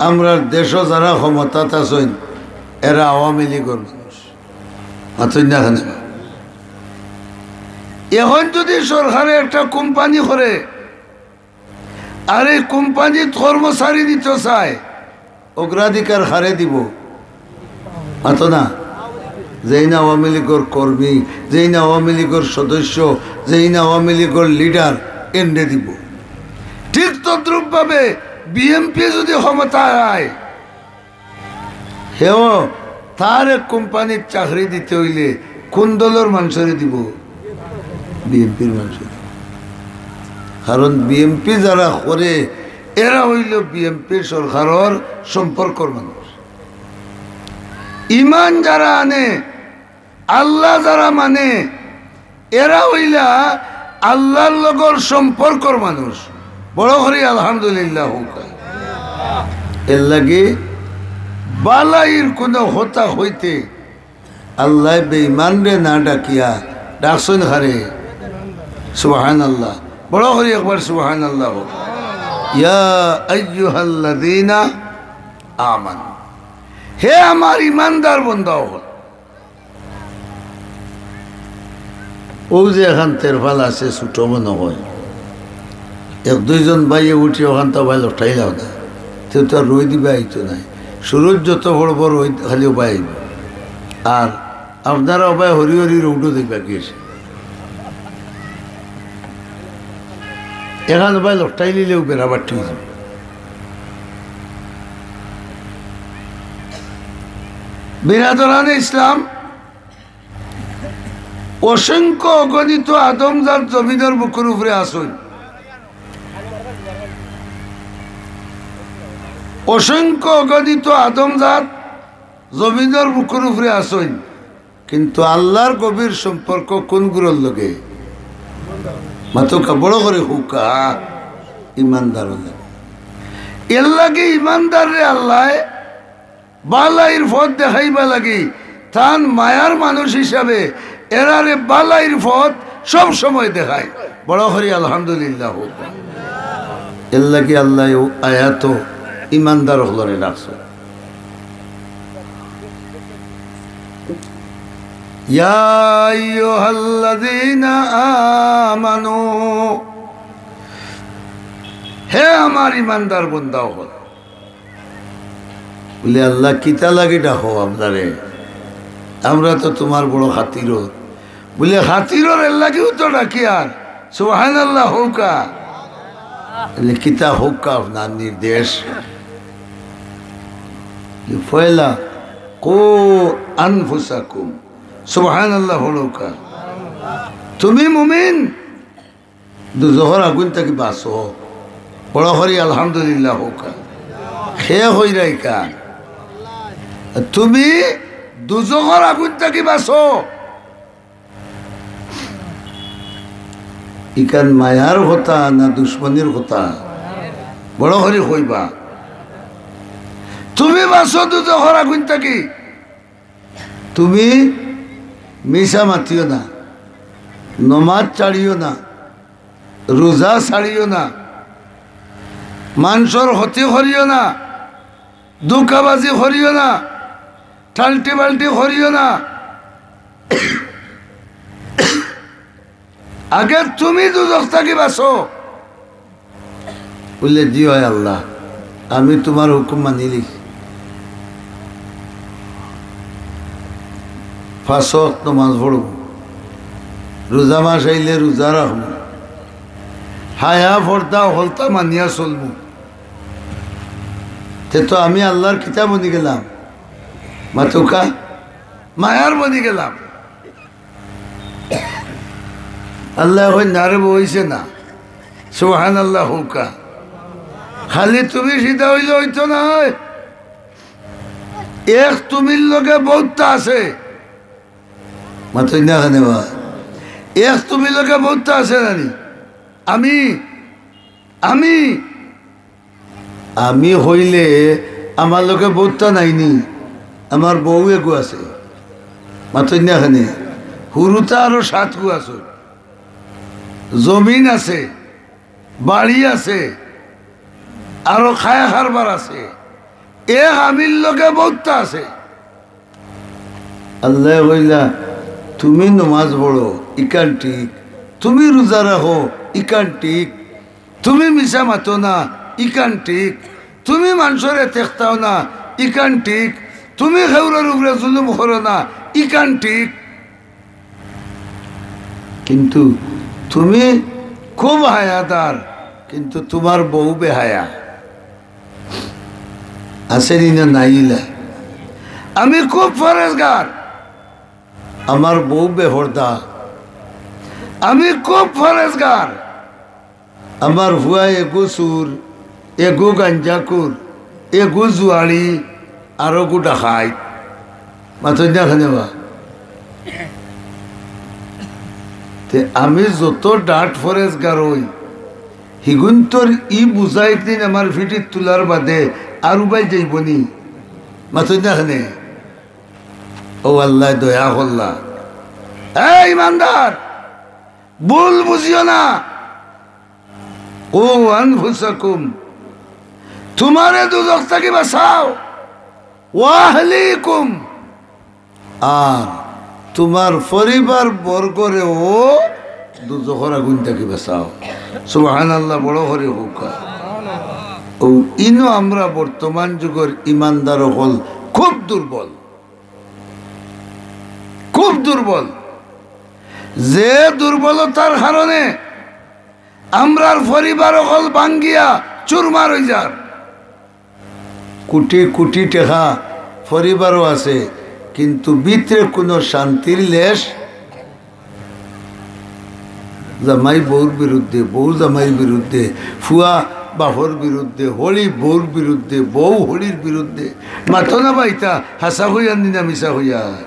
আমরার দেশো যারা ক্ষমতাত আছইন, এরা আওয়ামী লীগর মানুষ। মাতইন না কেনে? এখন যদি সরকারে একটা কোম্পানি করে, আর এই কোম্পানিত কর্মচারী নিতো চায়, অগ্রাধিকার কারে দিবো? মাতো না? যেইন আওয়ামী লীগর কর্মী, যেইন আওয়ামী লীগর সদস্য, যেইন আওয়ামী লীগর লিডার, এনরে দিবো। ঠিক তদ্রূপভাবে বিএনপি যদি ক্ষমতায় আয়, হেও তার এক কোম্পানিত চাকরি দিতে অইলে কুন দলর মানষরে দিবো? বিএনপির মানষরে। কারণ বিএনপি যারা করে, এরা অইলো বিএনপির সরকারর সম্পর্কর মানুষ। ইমান যারা আনে, আল্লা যারা মানে, এরা অইলা আল্লার লগর সম্পর্কর মানুষ। বড় করি আলহামদুলিল্লাহ কউক্কা। এরলাগি বালাইর কুনু কথা কইতে আল্লায় বেইমানরে না ডাকিয়া ডাকছইন কারে? সুবহানাল্লাহ। বড় করি একবার সুবহানাল্লাহ কউক্কা। ইয়া আইয়ুহাল্লাযীনা আমানু, হে আমার ইমানদার বন্দা অকল। অউ যে এখান তেরফাল আছে, ছুটো মনো অয়, এক দুইজন ভাইয়ে উঠি অখানতা ভাই লটাইলাও না, তেউ তো আর রই দিবা আইতো নায়। সুরুজ যত পড়বো রই খালি অবায় আইবো। আর আপনারা অবায় হরি হরি রৌডো দিবা গিয়া। এখান অবায় লটাইলিলেউ বেড়া বাট্টি অইযিবো। বিরাদরানে ইসলাম, অসংখ্য অগণিত আদমজাত জমিনর বুকুর উপরে আছইন। অসংখ্য অগণিত আদমজাত জমিনর বুকুর উপরে আছইন, কিন্তু আল্লার গভীর সম্পর্ক কুনগুরর লগে? মাতউক্কা, বড় করি কউক্কা, ইমানদারর লগে। এরলাগি ইমানদাররে আল্লায় বালাইর পথ দেখাইবার লাগি তান মায়ার মানুষ হিসাবে এরারে বালাইর পথ সব সময় দেখায়। বড় করি আলহামদুলিল্লাহ কউক্কা। এরলাগি আল্লায় অউ আয়াতো ইমানদার অকলরে ডাকছে। ইয়া আইয়ুহাল্লাযীনা আমানু, হে আমার ইমানদার বন্দা অকল। বুলে, আল্লা, কিতা লাগি ডাকো আমরারে? আমরা তো তুমার বড় খাতিরর। বুলে, খাতিরর এরলাগিউ তো ডাকিয়ার। সুবহানাল্লাহ কউক্কা। বুলে, কিতা কউক্কা আপনার নির্দেশ? পয়লা, কু আনফুসাকুম। সুবহানাল্লাহ কউক্কা। তুমি মুমিন, দুজখর আগুইন থাকি বাঁচো। বড় করি আলহামদুলিল্লাহ কউক্কা। হে কইরা ইখান, তুমি দুজখর আগুইন থাকি বাঁচো। ইখান মায়ার কথা না দুশমনির কথা? বড় করি কইবা। তুমি বাঁচো দুজখর আগুন থাকি। তুমি মিছা মাতিও না, নমাজ ছাড়িও না, রোজা ছাড়িও না, মানষর ক্ষতি করিও না, ধোকাবাজি করিও না, টাল্টি-বাল্টি করিও না। আগে তুমি দুজখ থাকি বাঁচো। বুলে, "জি অয় আল্লাহ, আমি তুমার হুকুম মানিলি। পাঁচ ওয়াক্ত নমাজ পড়মু, রোজা মাস আইলে রোজা রাখমু, হায়া পর্দা হকলতা মানিয়া চলমু।" তে তো আমি আল্লাহর কিতা বনি গেলাম? মাতউক্কা, মায়ার বনি গেলাম। আল্লায় কইন, "না রে বা, অইছে না।" সুবহানাল্লাহ কউক্কা। খালি তুমি সিধা অইলে অইতো নায়। এক তুমির লগে বউততা আছে। মাতইন না কেনে বা? এক তুমির লগে বউততা আছে নানি? আমি, আমি আমি কইলে আমার লগে বউততা নাইনি, আমার বউ এগু আছে। মাতইন না কেনে? হুরুতা আরো সাতগু আছে, জমিন আছে, বাড়ি আছে, আরো খায়া খারবার আছে। এক আমির লগে বউততা আছে। আল্লায় কইলা, "তুমি নমাজ পড়ো, ইখান ঠিক। তুমি রোজা রাখো, ইখান ঠিক। তুমি মিছা মাতো না, ইখান ঠিক। তুমি মানষরে ঠেকতাও না, ইখান ঠিক। তুমি কেউরর উপরে জুলুম করো না, ইখান ঠিক। কিন্তু তুমি খুব হায়াদার, কিন্তু তুমার বউ বেহায়া।" আছে নি না নাই ইলা? আমি খুব পরেজগার, আমার বউ বেপর্দা। আমি খুব পরেজগার, আমার ফুয়া এগু চুর, এগু গাঞ্জাখুর, এগু জুয়াড়ি, আরোগু ডাকাইত। মাতইন না কেনে বা? তে আমি যত ডাট পরেজগার অই, হিগুন্তর ই বুঝা একদিন আমার ফিঠিত তুলার বাদে আর উবাই যাইবো নি? মাতইন না কেনে? ও আল্লায় দয়া করলা। এ ইমানদার, ভুল বুঝিও না। কু আনফুসাকুম, তুমারে দুজখ থাকি বাঁচাও। ওয়া আহলিকুম, আর তুমার পরিবার বর্গরেও দুজখর আগুন থাকি বাঁচাও। সুবহানাল্লাহ, বড় করি কউক্কা। ও ইনো আমরা বর্তমান যুগর ইমানদার অকল খুব দুর্বল, খুব দুর্বল। যে দুর্বলতার কারণে আমরার পরিবার অকল ভাঙ্গিয়া চুরমার অইযার। কোটি কোটি টেকা পরিবারও আছে, কিন্তু ভিতরে কুনু শান্তির লেশ। জামাই বউর বিরুদ্ধে, বউ জামাইর বিরুদ্ধে, ফুয়া বাপর বিরুদ্ধে, হড়ি বউর বিরুদ্ধে, বউ হড়ির বিরুদ্ধে। মাতো না বা ইতা, হাছা কইয়ার নি না মিছা কইয়ার?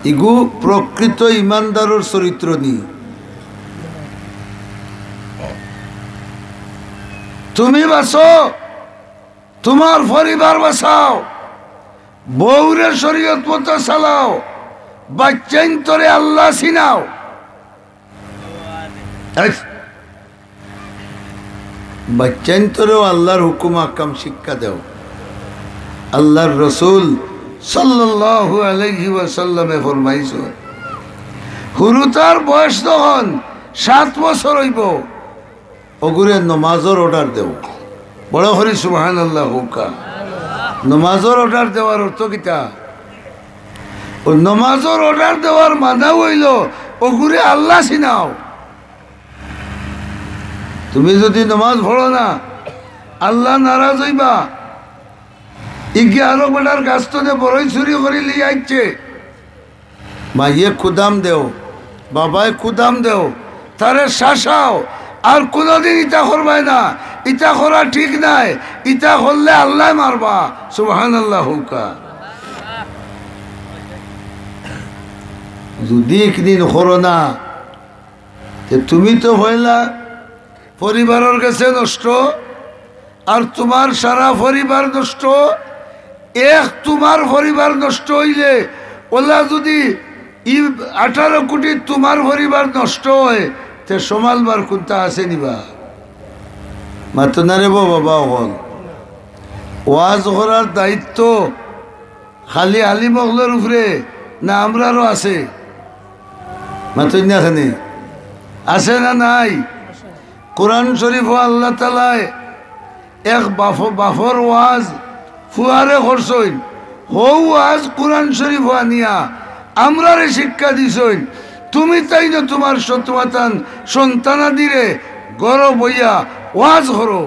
ইগু প্রকৃত ইমানদারর চরিত্র নি। তুমি বাঁচো, তুমার পরিবার বাঁচাও, বউরে শরীয়ত মতো চালাও, বাইচ্চাইন্তরে আল্লাহ চিনাও। এই বাইচ্চাইন্তরেও আল্লাহর হুকুম আহকাম শিক্ষা দেও। আল্লাহর রসুল সাল্লাল্লাহু আলাইহি ওয়াসাল্লামে ফরমাইছইন, হুরুতার বয়স যখন সাত বছর অইবো, অগুরে নমাজর order দেও। বড় করি সুবহানাল্লাহ কউক্কা। নমাজর order দেওয়ার অর্থ কিতা? ও নমাজর order দেওয়ার মানা অইলো, অগুরে আল্লাহ চিনাও। তুমি যুদি নমাজ পড়ো না, আল্লাহ নারাজ অইবা। ইগিয়ে আরক বেটার গাছ তনে বড়ই চুরি করি লইয়া আইছে। মাইয়ে কুদাম দেও, বাবায় কুদাম দেও, তারে শাসাও, আর কুনুদিন ইতা করবায় না। ইতা করা ঠিক নায়, ইতা করলে আল্লায় মারবা। সুবহানাল্লাহ কউক্কা। যুদি একদিন করো না, তে তুমি তো পয়লা পরিবারর গেছে নষ্ট, আর তুমার সারা পরিবার নষ্ট। এক তুমার পরিবার নষ্ট অইলে, অলা যুদি ই আঠারো কুটি তুমার পরিবার নষ্ট অয়, তে সমালবার কুনতা আছে নি বা? মাতো না রে বা বাবা অকল। ওয়াজ করার দায়িত্ব খালি আলিম অকলর উপরে না আমরারও আছে? মাতইন না কেনে? আছে না নাই? কোরআন শরীফো আল্লাহ তাআলায় এক বাফ-, বাফর ওয়াজ ফুয়ারে করছইন, হউ ওয়াজ কোরআন শরীফো আনিয়া আমরারে শিক্ষা দিছইন। তুমি তাইন তুমার সতমাতান সন্তানাদিরে ঘরো বইয়া ওয়াজ করো।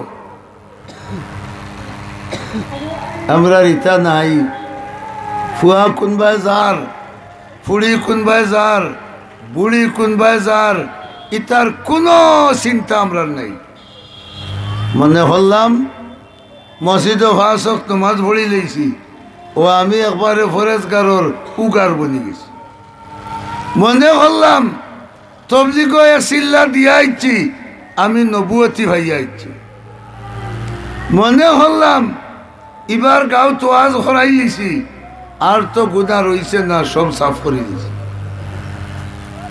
আমরার ইতা নাই। ফুয়া কুনবায় যার, ফুড়ি কুনবায় যার, বুড়ি কুনবায় যার, ইতার কুনু চিন্তা আমরার নাই। মনে করলাম মসজিদো পাঁচ ওয়াক্ত নমাজ পড়ি লইছি, ও আমি একবারে পরেজগারর উগার বনি গেছি। মনে করলাম তবলিগো এক চিল্লা দিয়া আইছি, আমি নবুয়তি পাইয়া আইছি। মনে করলাম, ইবার গাঁওত ওয়াজ করাইলিছি, আর তো গুনা রইছে না, সব সাফ করি দিছি।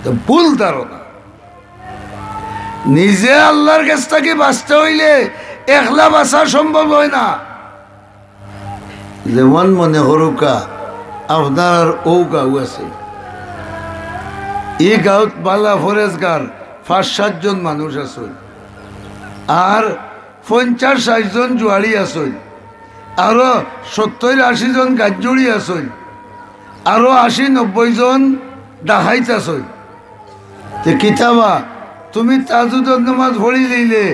তো ভুল ধারণা। নিজে আল্লাহর গেছ থাকি বাঁচতে অইলে একলা বাঁচা সম্ভব অয় না। যেমন মনে করুক্কা, আপনার অউ গাঁও আছে, ই গাঁওত বালা পরেজগার পাঁচ সাতজন মানুষ আছইন, আর পঞ্চাশ ষাইট জন জুয়াড়ি আছইন, আরো সত্তইর আশি জন গাঞ্জুড়ি আছইন, আরো আশি নব্বই জন ডাকাইত আছইন। তে কিতা বা, তুমি তাহাজ্জুদর নমাজ পড়ি লইলে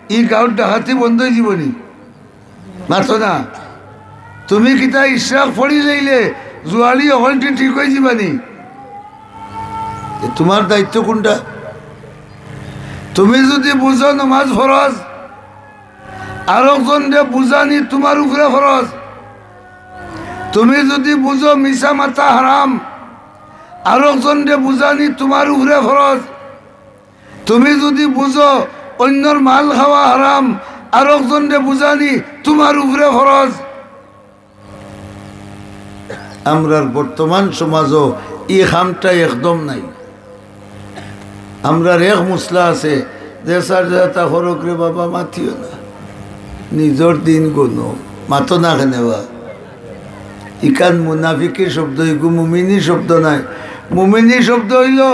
ই গাঁওর ডাকাতি বন্ধ অইযিবো নি? মাতো না। তুমি কিতা ইশরাক পড়ি লইলে জুয়াড়ি অকলটি ঠিক অইযিবা নি? এ তুমার দায়িত্ব কুনটা? তুমি যুদি বুঝো নমাজ ফরজ, আরকজনরে বুঝানি তুমার উপরে ফরজ। তুমি যুদি বুঝো মিছা মাতা হারাম, আরকজনরে বুঝানি তুমার উপরে ফরজ। তুমি যুদি বুঝো অইন্যর মাল খাওয়া হারাম, আরকজনরে বুঝানি তুমার উপরে ফরজ। আমরার বর্তমান সমাজো ই কামটা একদম নাই। আমরার এক মুসলা আছে, যে যার যেতা করউক রে বাবা, মাতিও না, নিজর দিন গুনো, মাতো না কেনে বা? ইখান মুনাফিকি শব্দ, ইগু মুমিনি শব্দ নায়। মুমিনি শব্দ অইলো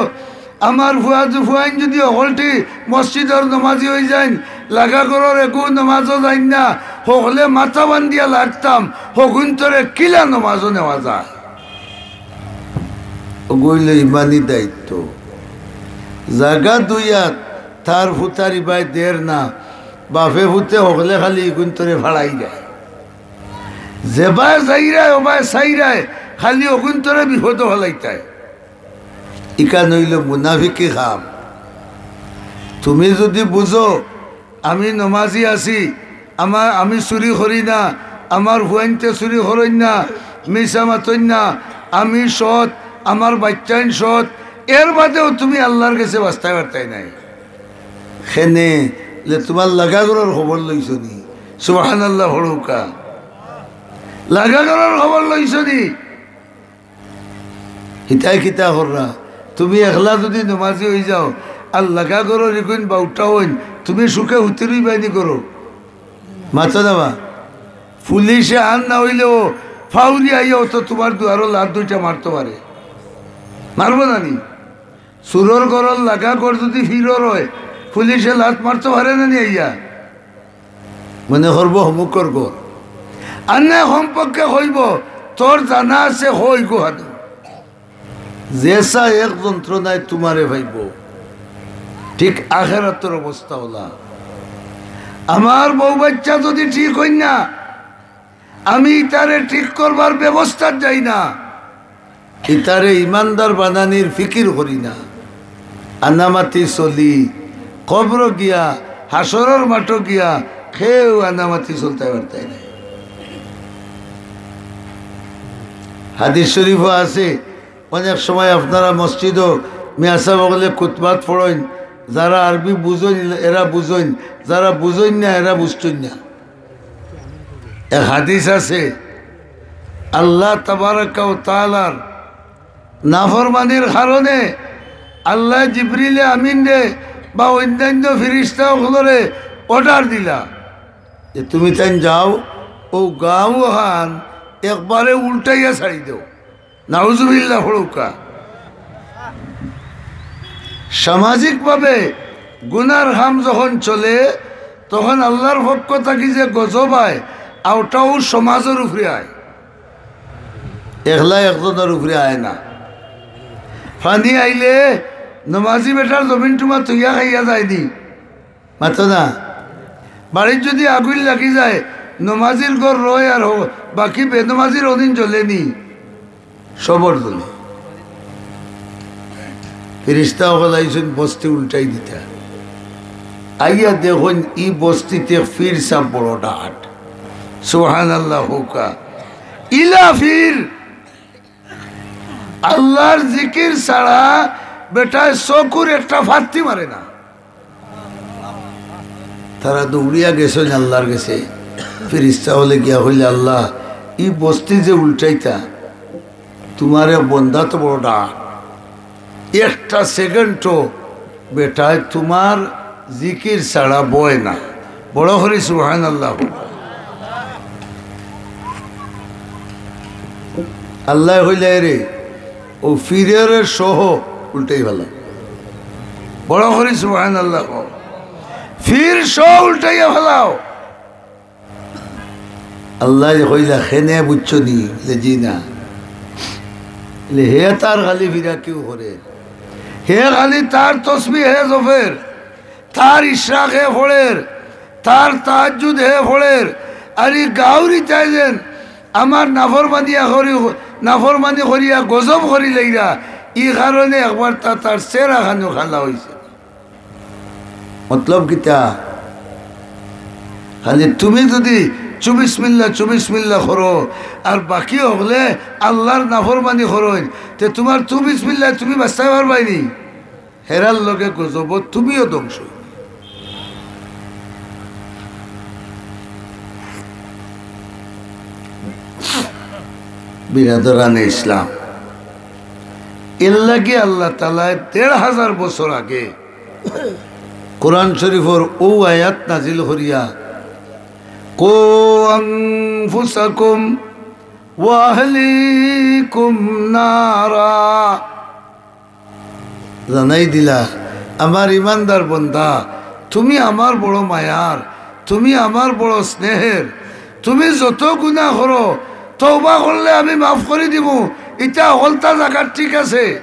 আমার ফুয়া যু-, ফুয়াইন যুদি হকলটি মসজিদর নমাজি অইযাইন, লাগা ঘরর এগু নমাজো যাইন না, হকলে মাথা বান্ধিয়া লাগতাম, হগুইন্তরে কিলা নমাজো নেওয়া যায়। অগু অইলো ইমানি দায়িত্ব। জাগা দুইয়াত, তার ফুতার ইবায় দের না, বাফে ফুতে হকলে খালি ইগুইন্তরে ফাড়াই দেয়। যেবায় যাইরায়, অবায় চাইরায়, খালি অগুইন্তরে বিপদো ফালাইতায়। ইখান অইলো মুনাফিকি কাম। তুমি যুদি বুঝো, আমি নমাজি আছি, আমার, আমি চুরি করি না, আমার ফুয়াইন্তে চুরি করইন না, মিছা মাতইন না, আমি সৎ, আমার বাইচ্চাইন সৎ, এর বাদেও তুমি আল্লার গেছে বাঁচতায় পারতায় নায়। কেনে, লে তুমার লাগা ঘরর খবর লইছো নি? সুবহানাল্লাহ পড়উক্কা। লাগা ঘরর খবর লইছো নি? হিতায় কিতা কররা? তুমি একলা যুদি নমাজি অইযাও, আর লাগা ঘরর ইগুইন বাউটা অইন, তুমি সুখে হুতি রইবায়নি ঘরো? মাতো না বা? পুলিশে আর না অইলেও ফাউরি আইয়াও তো তুমার দুয়ারো লাত দুইটা মারতো পারে, মারবো না নি? চুরর ঘরর লাগা ঘর যুদি ফিরর অয়, পুলিশে লাত মারতো পারে না নি আইয়া? মনে করবো হমুকর ঘর। আর না কমপক্ষে কইবো, "তোর জানা আছে, কই গো হাদু।" যেসা এক যন্ত্রণায় তুমারে পাইবো, ঠিক আখেরাতর অবস্থা অলা। আমার বউ বাইচ্চা যুদি ঠিক অইন না, আমি ইতারে ঠিক করবার ব্যবস্থাত যাই না, ইতারে ইমানদার বানানির ফিকির করি না, আনামাতি চলি, কবরো গিয়া, হাশরর মাঠো গিয়া, কেউ আনামাতি চলতায় পারতায় নায়। হাদিস শরীফো আছে, অনেক সময় আপনারা মসজিদো মিয়া সাব অকলে খুতবাত পড়ইন, যারা আরবি বুঝইন, এরা বুঝইন, যারা বুঝইন না, এরা বুঝছইন না। এক হাদিস আছে, আল্লাহ তাবারাকা ওয়া তাআলার নাফরমানির কারণে আল্লায় জিবরিলে আমিনরে বা অন্যান্য ফিরিস্তা অকলরে অর্ডার দিলা যে, "তুমি তাইন যাও, অউ গাঁওখান একবারে উল্টাইয়া ছাড়ি দেও।" নাউজুবিল্লাহ পড়উক্কা। সামাজিকভাবে গুনার কাম যখন চলে, তখন আল্লাহর পক্ষ থাকি যে গজব আয়, অউটাও সমাজর উপরে আয়, একলা একজনর উপরে আয় না। পানি আইলে নমাজি বেটার জমিন টুমা থইয়া খাইয়া যায়নি? মাতো না। বাড়িত যুদি আগুইন লাগি যায়, নমাজির ঘর রয় আর হ-, বাকি বেনমাজির অদিন জ্বলেনি, সবর জ্বলে। ফিরিস্তা অকল আইছইন বস্তি উল্টাই দিতা। আইয়া দেখইন ই বস্তিত এক ফির সাব বড় ডাট। সুবহানাল্লাহ কউক্কা। ইলা ফির, আল্লাহর জিকির ছাড়া বেটায় চকুর একটা ফাত্তি মারে না। তারা দৌড়িয়া গেছইন আল্লাহর গেছে। ফিরিস্তা অকলে গিয়া কইলা, "আল্লাহ, ই বস্তি যে উল্টাইতা, তুমার এক বন্দা তো বড় ডাট, একটা সেকেন্ডও বেটায় তুমার জিকির ছাড়া বয় না।" বড় করি সুবহানাল্লাহ। আল্লায় কইলা, "এরে, অউ ফিররে সহ উল্টাই ফালাও।" বড় করি সুবহানাল্লাহ। ফির সহ উল্টাইয়া ফালাও। আল্লায় কইলা, "কেনে বুঝছো নি?" বলে, "জি না।" বলে, "হে তার খালি ফিরাকিউ করের, হে খালি তার তসবিহ হে জপের, তার ইশরাক হে পড়ের, তার তাহাজ্জুদ হে পড়ের, আর ই গাউর ইতায় যেন আমার নাফরমানিয়া করি, নাফরমানি করিয়া গজব করি লইরা, ই কারণে একবার তা তার চেহারা খানো কালা অইছে।" মতলব কিতা? খালি তুমি যুদি চুবিশ মিল্লা, চুবিশ মিল্লা করো, আর বাকি অকলে আল্লাহর নাফরমানি করইন, তে তুমার চুবিশ মিল্লায় তুমি বাঁচতায় পারবায়নি? হেরার লগে গজব, তুমিও ধ্বংস। বিরাদরানে ইসলাম, এর লাগি আল্লাহ তাআলায় দেড় হাজার বছর আগে কোরআন শরীফর অউ আয়াত নাজিল করিয়া, "কু আনফুসাকুম ওয়া আহলিকুম নারা।" জানাই দিলা, "আমার ইমানদার বন্দা, তুমি আমার বড় মায়ার, তুমি আমার বড় স্নেহের, তুমি যত গুনা করো, তওবা করলে আমি মাফ করি দিমু, ইতা হকলতা জাগাত ঠিক আছে।"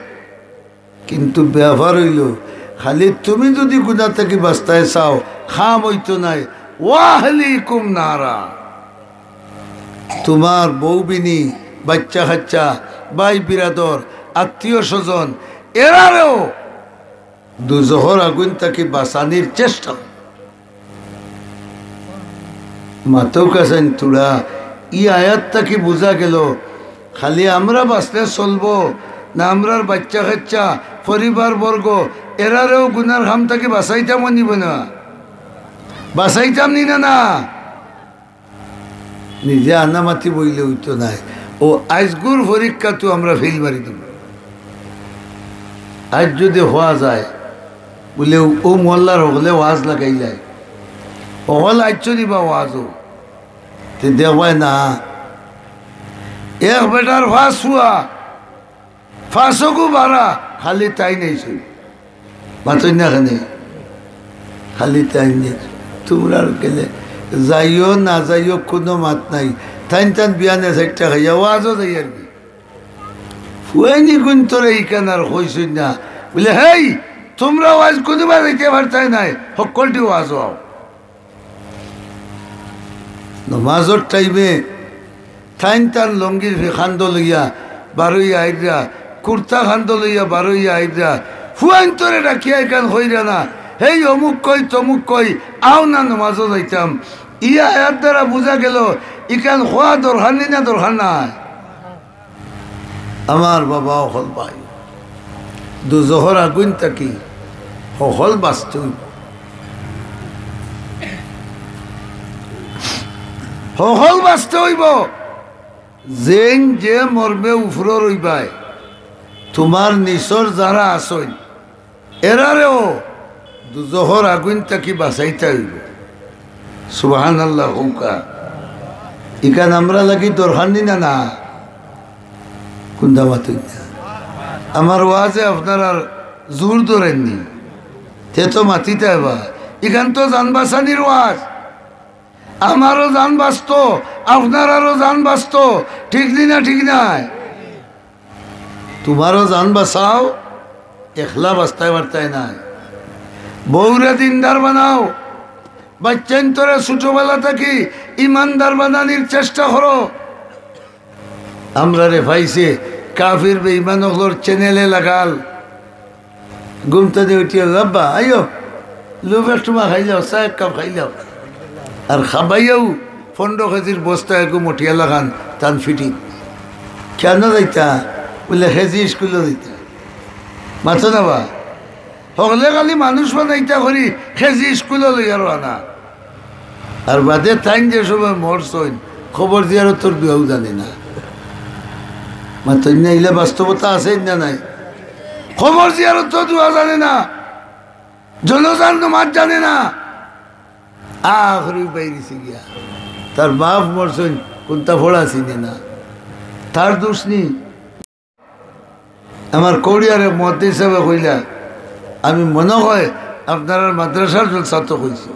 কিন্তু ব্যাপার অইলো, খালি তুমি যুদি গুনা থাকি বাঁচতায় চাও, কাম অইতো নায়। ওয়া আহলিকুম নারা, তুমার বউ বিনি, বাইচ্চা-কাইচ্চা, ভাই বিরাদর, আত্মীয় স্বজন, এরারেও দুজখর আগুইন থাকি বাঁচানির চেষ্টা। মাতউক্কা চাইন থুড়া, ই আয়াত থাকি বুঝা গেলো, খালি আমরা বাঁচলে চলবো না, আমরার বাইচ্চা-কাইচ্চা, পরিবারবর্গ, এরারেও গুনার কাম থাকি বাঁচাইতাম নি না? বাঁচাইতাম নি না, না? নিজে আনা মাতি বইলে অইতো নায়। অউ আইজকুর পরীক্ষাত আমরা ফেইল মারি দিমু। আইজ যুদি কওয়া যায়, বুলে, "অউ মহল্লার হকলে ওয়াজ লাগাইলায়, হকল আইচ্ছো নি বা ওয়াজো?" তে দেখবায় না, এক বেটার পাঁচ ফুয়া, পাঁচগু বারা, খালি তাইন আইছইন। মাতইন না কেনে? খালি তাইন আইছইন। তুমরার গেলে যাইও না যাইও, কুনু মাত নাই। তাইন তান বিয়ানে চাইট্টা খাইয়া ওয়াজো যাইয়ার গি। ফুয়াইনি কুন তোরে ইখান আর কইছইন না। বুলে, "হেই, তুমরা ওয়াজ কুনুবা যাইতায় পারতায় নায়, হক্কলটি ওয়াজো আও।" নমাজর টাইমে তাইন তান লঙ্গির ফে-, খান্দো লইয়া বারইয়া আইরা, কুর্তা খান্দো লইয়া বারইয়া আইরা, ফুয়াইন্তরে ডাকিয়া ইখান কইরা না, "হেই অমুক কই, তমুক কই, আও না নমাজো যাইতাম।" ই আয়াত দ্বারা বুঝা গেলো, ইখান কওয়া দরকার নি না দরকার নায়? আমার বাবা অকল ভাই, দুজখর আগুইন থাকি হকল বাঁচতে অইবো। হকল বাঁচতে অইবো। যেইন যে মর্মে উফরো রইবায়, তুমার নিচর যারা আছইন, এরারেও দুজখর আগুইন থাকি বাঁচাইতা অইবো। সুবহানাল্লাহ কউক্কা। ইখান আমরার লাগি দরকার নি না, না? কুনতা মাতইন না? আমার ওয়াজে আপনারার জোর ধরের নি, তে তো মাতিতা অইবা। ইখান তো জান বাঁচানির ওয়াজ। আমারও জান বাঁচতো, আপনারারও জান বাঁচতো, ঠিক নি না? ঠিক নায়? তুমারও জান বাঁচাও, একলা বাঁচতায় পারতায় নায়। বউরে দিনদার বানাও, বাইচ্চাইন্তরে ছোটবেলা থাকি ইমানদার বানানির চেষ্টা করো। আমরারে পাইছে কাফির বেইমান অকলর চ্যানেলে লাগাল। ঘুম থাকি উঠিয়া, "আব্বা, আইও, লুফ এক টুমা খাইলাও, চা এক কাপ খাইলাও।" আর খাবাইয়াও পনেরো কেজির বস্তা এগু মটিয়া লাগান তান ফিটিং। কেনে যাইতা? বুলে, "কেজি স্কুলো যাইতা।" মাতো না বা? হকলে খালি মানুষ বানাইতা করি, কেজি স্কুলো লইয়া রওয়ানা। আর বাদে তাইন যে সময় মরছইন, কবর জিয়ারতর দোয়াও জানে না। মাতইন না, ইলা বাস্তবতা আছে না নাই? কবর জিয়ারতর দোয়া জানে না, জনাজার নমাজ জানে না। আখরি বাইরিছে গিয়া, তার বাপ মরছইন, কুনতা পড়া চিনে না, তার দোষ নি। আমার কৌড়িয়ার এক মুহাদ্দিস সাবে কইলা, আমি মনো কয় আপনারার মাদ্রাসার জলসাত কইছি।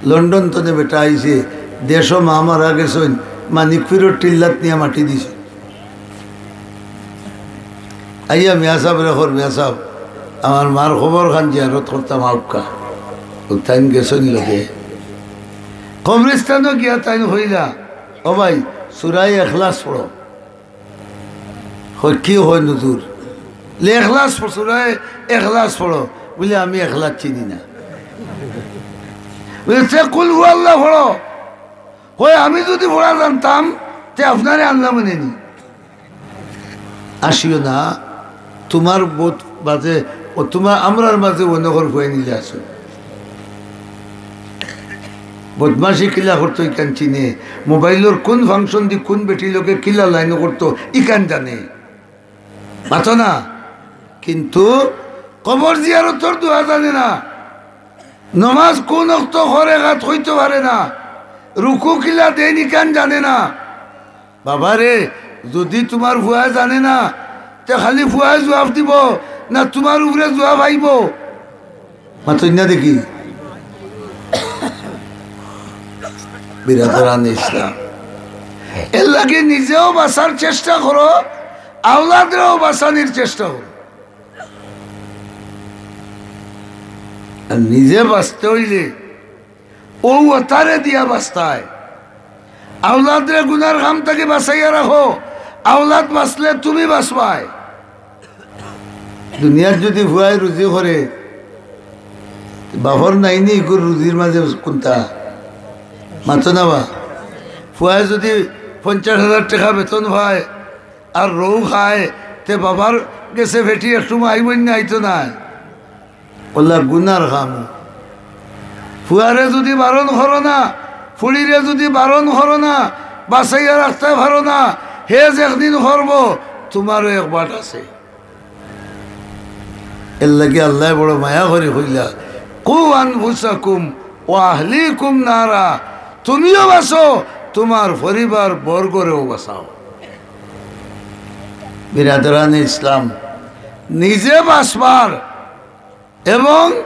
লন্ডন তনে বেটা আইছে, দেশো মা মারা গেছইন, মানিকপুরর টিল্লাত নিয়া মাটি দিছে। আইয়া মিয়া সাবরে কর, "মিয়া সাব, আমার মার কবর খান জিয়ারত করতাম আউক্কা।" ও তাইন গেছইন লগে। কবরস্থানো গিয়া তাইন কইলা, "ও ভাই, সুরায় এখলাস পড়ো।" কয়, "কি কইন হুজুর?" লে, "এখলাস পড়ো, সুরায় এখলাস পড়ো।" বুলে, "আমি এখলাস চিনি না।" বুলে, "তে কুল হু আল্লাহ পড়ো।" কয়, "আমি যুদি পড়া জানতাম, তে আপনারে আনলাম নে নি।" আসিও না, তুমার বউত মাঝে, ও তুমার, আমরার মাঝে অনেকর ফুয়াইন ইলা আছে। বদমাশি কিলা করতো ইখান চিনে, মোবাইলর কুন function দি কুন বেটি লগে কিলা লাইন করতো ইখান জানে। মাতো না, কিন্তু কবর জিয়ারতর দোয়া জানে না, নমাজ কুন অক্ত করে গাত কইতো পারে না, রুকু কিলা দেইন ইখান জানে না। বাবারে, যুদি তুমার ফুয়ায় জানে না, তে খালি ফুয়ায় জুয়াব দিবো না তুমার উপরে জুয়াব আইবো? মাতইন না দেখি। বিরাদরানে ইসলাম, এরলাগি নিজেও বাঁচার চেষ্টা করো, আওলাদরেও বাঁচানির চেষ্টা করো। আর নিজে বাঁচতে অইলে অউ অতারে দিয়া বাঁচতায়। আওলাদরে গুনার কাম থাকি বাঁচাইয়া রাখো, আওলাদ বাঁচলে তুমি বাঁচবায়। দুনিয়াত যুদি ফুয়ায় রুজি করে, বাপর নাইনি ইগুর রুজির মাঝে কুনতা? মাতো না বা? ফুয়ায় যুদি পঞ্চাশ হাজার টেকা বেতন পায় আর রউ খায়, তে বাবার গেছে ফেটি একটু মাই বইন আইতো নায়। অলা গুনার কাম। ফুয়ারে যুদি বারণ করো না, ফুড়িরে যুদি বারণ করো না, বাঁচাইয়া রাখতায় পারো না, হে যে একদিন করবো, তুমারও এক বাট আছে। এরলাগি আল্লায় বড় মায়া করি কইলা, "কু আনফুসাকুম ওয়া আহলিকুম নারা", তুমিও বাঁচো, তুমার পরিবার বর্গরেও বাঁচাও। বিরাদরানে ইসলাম, নিজে বাঁচবার এবং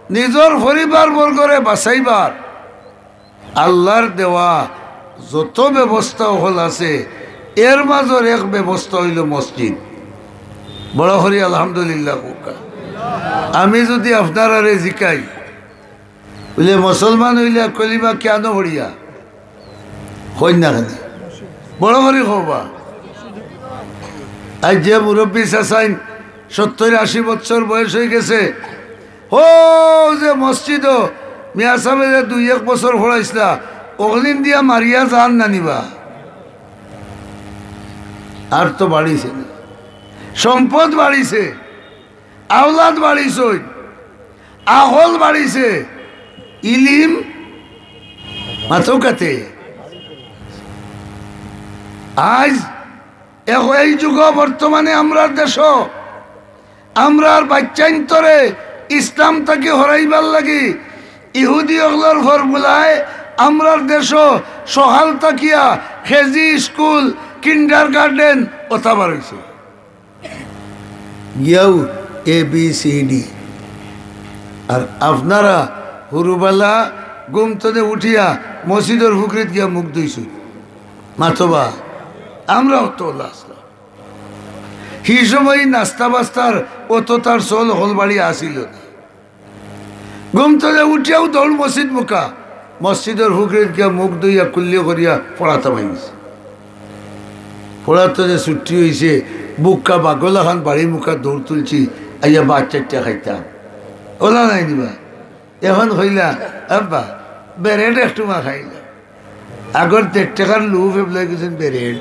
নিজর পরিবার বর্গরে বাঁচাইবার আল্লার দেওয়া যত ব্যবস্থা অকল আছে, এর মাজর এক ব্যবস্থা অইলো মসজিদ। বড় করি আলহামদুলিল্লাহ কউক্কা। আমি যুদি আপনারারে জিকাই, বুলে, "মুসলমান অইলা কলিমা কিয়ানো পড়িয়া?" কইন না কেনে? বড় করি কও বা। আইজ যে মুরব্বি চাচাইন সত্তইর আশি বছর বয়স অইগেছে, অউ যে মসজিদো মিয়া সাবে যে দুই এক বছর পড়াইছলা, অকলিন দিয়া মারিয়া যার না নি বা। আর তো বাড়িছে না, সম্পদ বাড়িছে, আওলাদ বাড়িছইন, আখল বাড়িছে, ইলিম মাতউক্কা তে। আইজ এখ-, এই যুগো বর্তমানে আমরার দেশো, আমরার বাইচ্চাইন্তরে ইসলাম থাকি হরাইবার লাগি ইহুদি অকলর ফর্মুলায় আমরার দেশো সকাল থাকিয়া কেজি স্কুল, কিন্ডার গার্ডেন অতা বার অইছে। গিয়াউ এ বি সি ডি। আর আপনারা হুরুবালা ঘুম তনে উঠিয়া মসজিদর ফুকরিত গিয়া মুখ ধুইছইন। মাতবা, আমরাও তো অলা আছলাম। হি সময় নাস্তা বাস্তার অততার চল হলবাড়ি আছিল না। ঘুম তনে উঠিয়াউ দৌড় মসজিদ মুখা। মসজিদর ফুকরিত গিয়া মুখ ধুইয়া কুল্লি করিয়া পড়াত হামাই গেছি। পড়াত যে ছুটি অইছে, বুক্কা বাগলা খান বাড়ি মুখা দৌড় তুলছি, আইয়া ভাত চাইট্টা খাইতাম। অলা নায় নি বা? এখন কইলা, "আব্বা, ব্রেড একটুমা খাইলাম।" আগর দেড় টেকার লুফ এবলা অই গেছইন ব্রেড।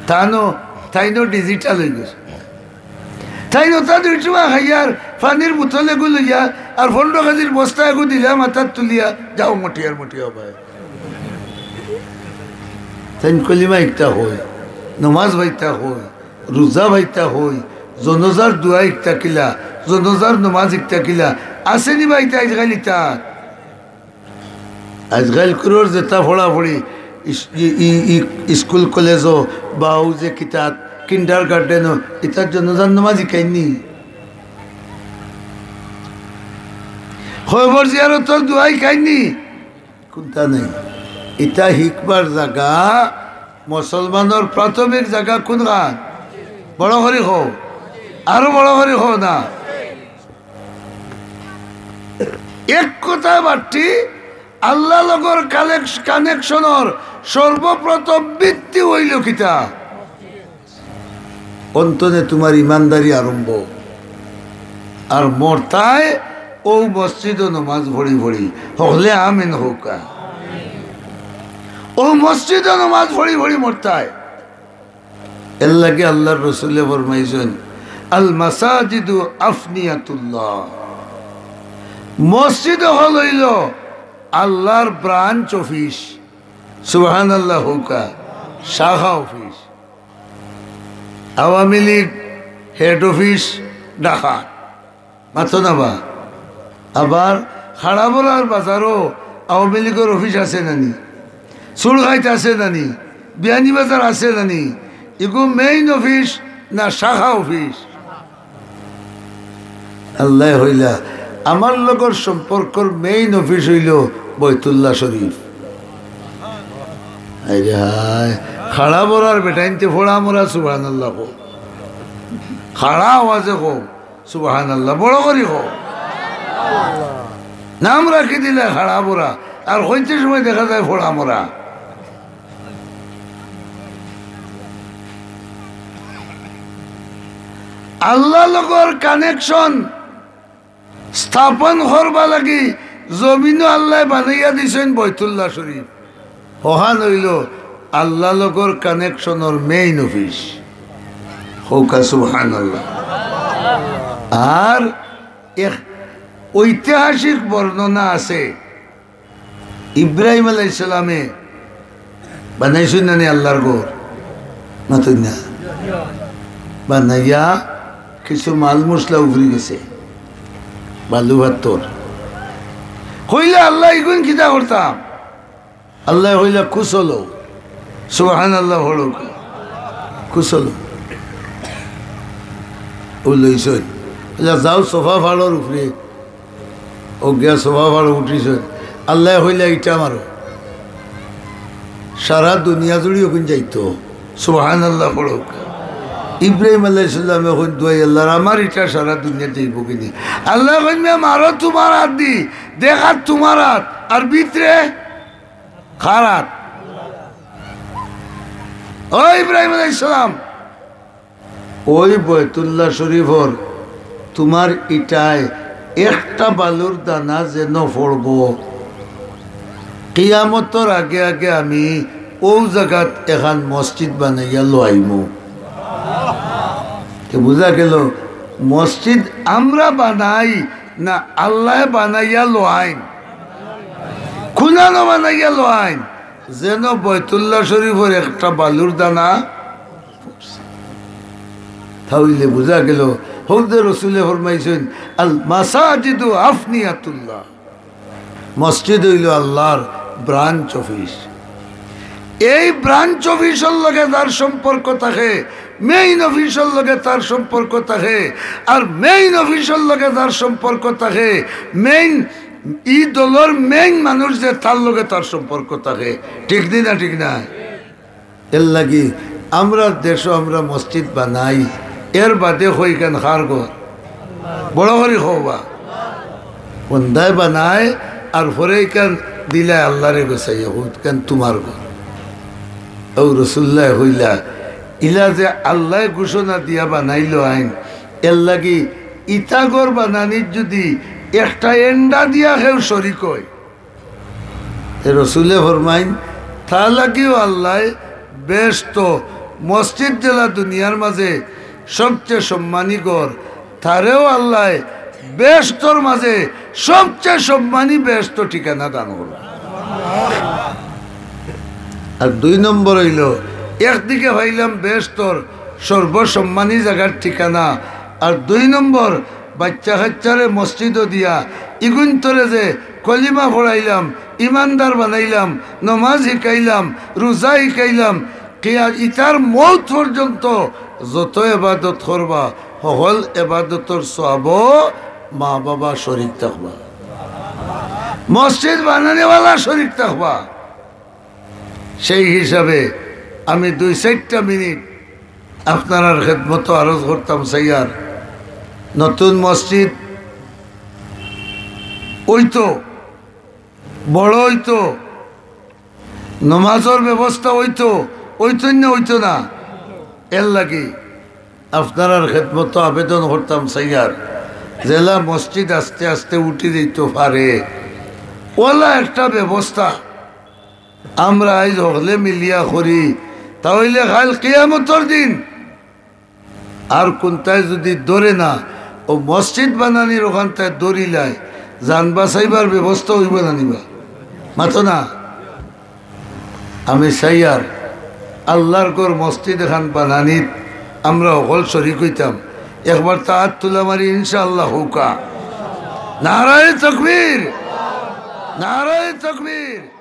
তাইনও, তাইনও ডিজিটাল অই গেছে। তাইন অতা দুইটুমা খাইয়া আর পানির বোতল এগু লইয়া আর পনরো কেজির বস্তা এগু দিলা মাথাত তুলিয়া, "যাও মটিয়ার মটিয়া অবায়।" তাইন কলিমা ইকটা কই, নমাজ বাইতা কই, রোজা বাইতা কই, জনজার দোয়া ইকটা কিলা, জনজার নমাজ ইকটা কিলা, আছে নি বাইতা আইজকাইল ইতা? আইজকাইল কুরুর যেতা পড়াপড়ি, ইস-, ই-, ই-, ই-, স্কুল কলেজো বা অউ যে কিতাত, কিন্ডার গার্ডেনো, ইতাত জনজার নমাজ ইকাইন নি? কবর জিয়ারতর দোয়া ইকাইন নি? কুনতা নাই। ইতা হিকবার জাগা, মুসলমানর প্রাথমিক জাগা কুনখান? বড় করি কও, আরো বড় করি কও না। এক কথায় বাট্টি, আল্লাহ লগর কালেক-, কানেকশনর সর্বপ্রথম ভিত্তি অইলো কিতা? অন্তনে তুমার ইমানদারি আরম্ভ। আর মরতায় অউ মসজিদো নমাজ পড়ি পড়ি, হকলে আমিন কউক্কা। অউ মসজিদো নমাজ পড়ি পড়ি মরতায়। এরলাগি আল্লার রসুলে ফরমাইছইন, "আল মাসাজিদু আফনিয়াতুল্লাহ।" মসজিদ অকল অইলো আল্লার ব্রাঞ্চ অফিস। সুবহানাল্লাহ কউক্কা, শাখা office. Awami League head office Dhaka. মাতো না বা? আবার খাড়াবড়ার বাজারো আওয়ামী লীগর অফিস আছে না নি? চুরখাইত আছে না নি? বিয়ানীবাজার আছে না নি? ইগু মেইন অফিস না শাখা অফিস? আল্লায় কইলা, আমার লগর সম্পর্কর মেইন অফিস অইলো বয়তুল্লাহ শরীফ। আরে হায়, খাড়াবড়ার বেটাইন্তে ফোড়া মরা সুবহানাল্লাহ কও। খাড়া আওয়াজে কও। সুবহানাল্লাহ, বড় করি কও। নাম রাখি দিলে খাড়া বুড়া, আর কইতে সময় দেখা যায় ফোড়া মরা। আল্লাহ লগর কানেকশন স্থাপন করবা লাগি জমিনো আল্লায় বানাইয়া দিছইন বয়তুল্লাহ শরীফ। হখান অইলো আল্লাহ লগর কানেকশনর মেইন অফিস। কউক্কা সুবহানাল্লাহ। আর এক ঐতিহাসিক বর্ণনা আছে, ইব্রাহিম আলাইহিস সালামে বানাইছইন না নি আল্লাহর ঘর? মাতইন না। বানাইয়া কিছু মাল মশলা উফরি গেছে, বালু পাত্থর। কইলা, "আল্লাহ, ইগুন কিতা করতাম?" আল্লায় কইলা, "কুশল অও।" সুবহানাল্লাহ পড়উক্কা। কুশল অও। অউ লইছইন। কইলা, "যাও সফা পাহাড়র উপরে।" অউ গিয়া সফা পাহাড়ো উঠিছইন। আল্লায় কইলা, "ইটা মারো।" সারা দুনিয়া জুড়ি অগুন যাইতো। সুবহানাল্লাহ পড়উক্কা। ইব্রাহিম আলাইহিস সালামে কইন, "দোয়াই আল্লাহর, আমার ইটা সারা দুনিয়া যাইবো কিনি?" আল্লায় কইন, "মিয়া, মারো তুমার আত দি, দেখাত তুমার আত, আর ভিতরে কার আত?" ও ইব্রাহিম আলাইহিস সালাম, অউ বয়তুল্লাহ শরীফর তুমার ইটায় একটা বালুর দানা যেন পড়বো, কিয়ামতর আগে আগে আমি অউ জাগাত এখান মসজিদ বানাইয়া লওয়াইমু। তে বুঝা গেল, মসজিদ আমরা বানাই না আল্লায় বানাইয়া লওয়াইন? কুনানো বানাইয়া লইন, যেন বয়তুল্লাহ শরীফর একটা বালুর দানা। তা অইলে বুঝা গেল, হকলে রসুলে ফরমাইছইন, "আল মাসাজিদু আফনিয়াতুল্লাহ।" মসজিদ অইল আল্লাহর ব্রাঞ্চ অফিস। এই ব্রাঞ্চ অফিসর লগে যার সম্পর্ক থাকে, মেইন অফিসর লগে তার সম্পর্ক থাকে, আর মেইন অফিসর লগে যার সম্পর্ক থাকে, মেইন, ই দলর মেইন মানুষ যে, তার লগে তার সম্পর্ক থাকে। ঠিক নি না? ঠিক না? এর লাগি আমরা দেশো আমরা মসজিদ বানাই, এর বাদে কইখান কার ঘর? বড় করি কও বা। বন্দায় বানায়, আর পরে ইখান দিলায় আল্লাহরে গছাইয়া, কইতখান তুমার ঘর। ও রসুল্লায় কইলা, ইলা যে আল্লায় ঘোষণা দিয়া বানাইলো আইন, এর লাগি ইতা ঘর বানানিত যুদি একটা এন্ডা দিয়া কেউ শরিক অয়, তে রসুলে ফরমাইন, তার লাগিও আল্লায় বেহেস্ত, মসজিদ যেলা দুনিয়ার মাঝে সবচেয়ে সম্মানী ঘর, তারেও আল্লায় বেহেস্তর মাঝে সবচেয়ে সম্মানী বেহেস্ত ঠিকানা দান করবা। আর দুই নম্বর অইল, একদিকে পাইলাম বেহেস্তর সর্বসম্মানী জাগার ঠিকানা, আর দুই নম্বর, বাইচ্চা-কাইচ্চারে মসজিদো দিয়া, ইগুইন্তরে যে কলিমা পড়াইলাম, ইমানদার বানাইলাম, নমাজ হিকাইলাম, রুজা হিকাইলাম, কিয়া-, ইতার মউত পর্যন্ত যত এবাদত করবা, হকল এবাদতর সওয়াবো মা-বাবা শরিক থাকবা, মসজিদ বানানিওয়ালা শরিক থাকবা। সেই হিসাবে আমি দুই চাইরটা মিনিট আপনারার খেদমতো আরজ করতাম চাইয়ার, নতুন মসজিদ অইতো, বড় অইতো, নমাজর ব্যবস্থা অইতো, অইতো না, অইতো না? এর লাগি আপনারার খেদমতো আবেদন করতাম চাইয়ার, যেলা মসজিদ আস্তে আস্তে উঠি যাইতো পারে, অলা একটা ব্যবস্থা আমরা আইজ হকলে মিলিয়া করি, তা অইলে কাইল কিয়ামতর দিন আর কুনটায় যুদি ধরে না, অউ মসজিদ বানানির অখানটায় ধরিলায়, জান বাচাইবার ব্যবস্থা অইবো না নি বা? মাতো না। আমি চাইয়ার আল্লাহর ঘর মসজিদ এখান বানানিত আমরা হকল শরিক অইতাম। একবার তা আত তুলা মারি ইনশাআল্লাহ কউক্কা। নারায়ে তাকবীর, নারায়ে তাকবীর।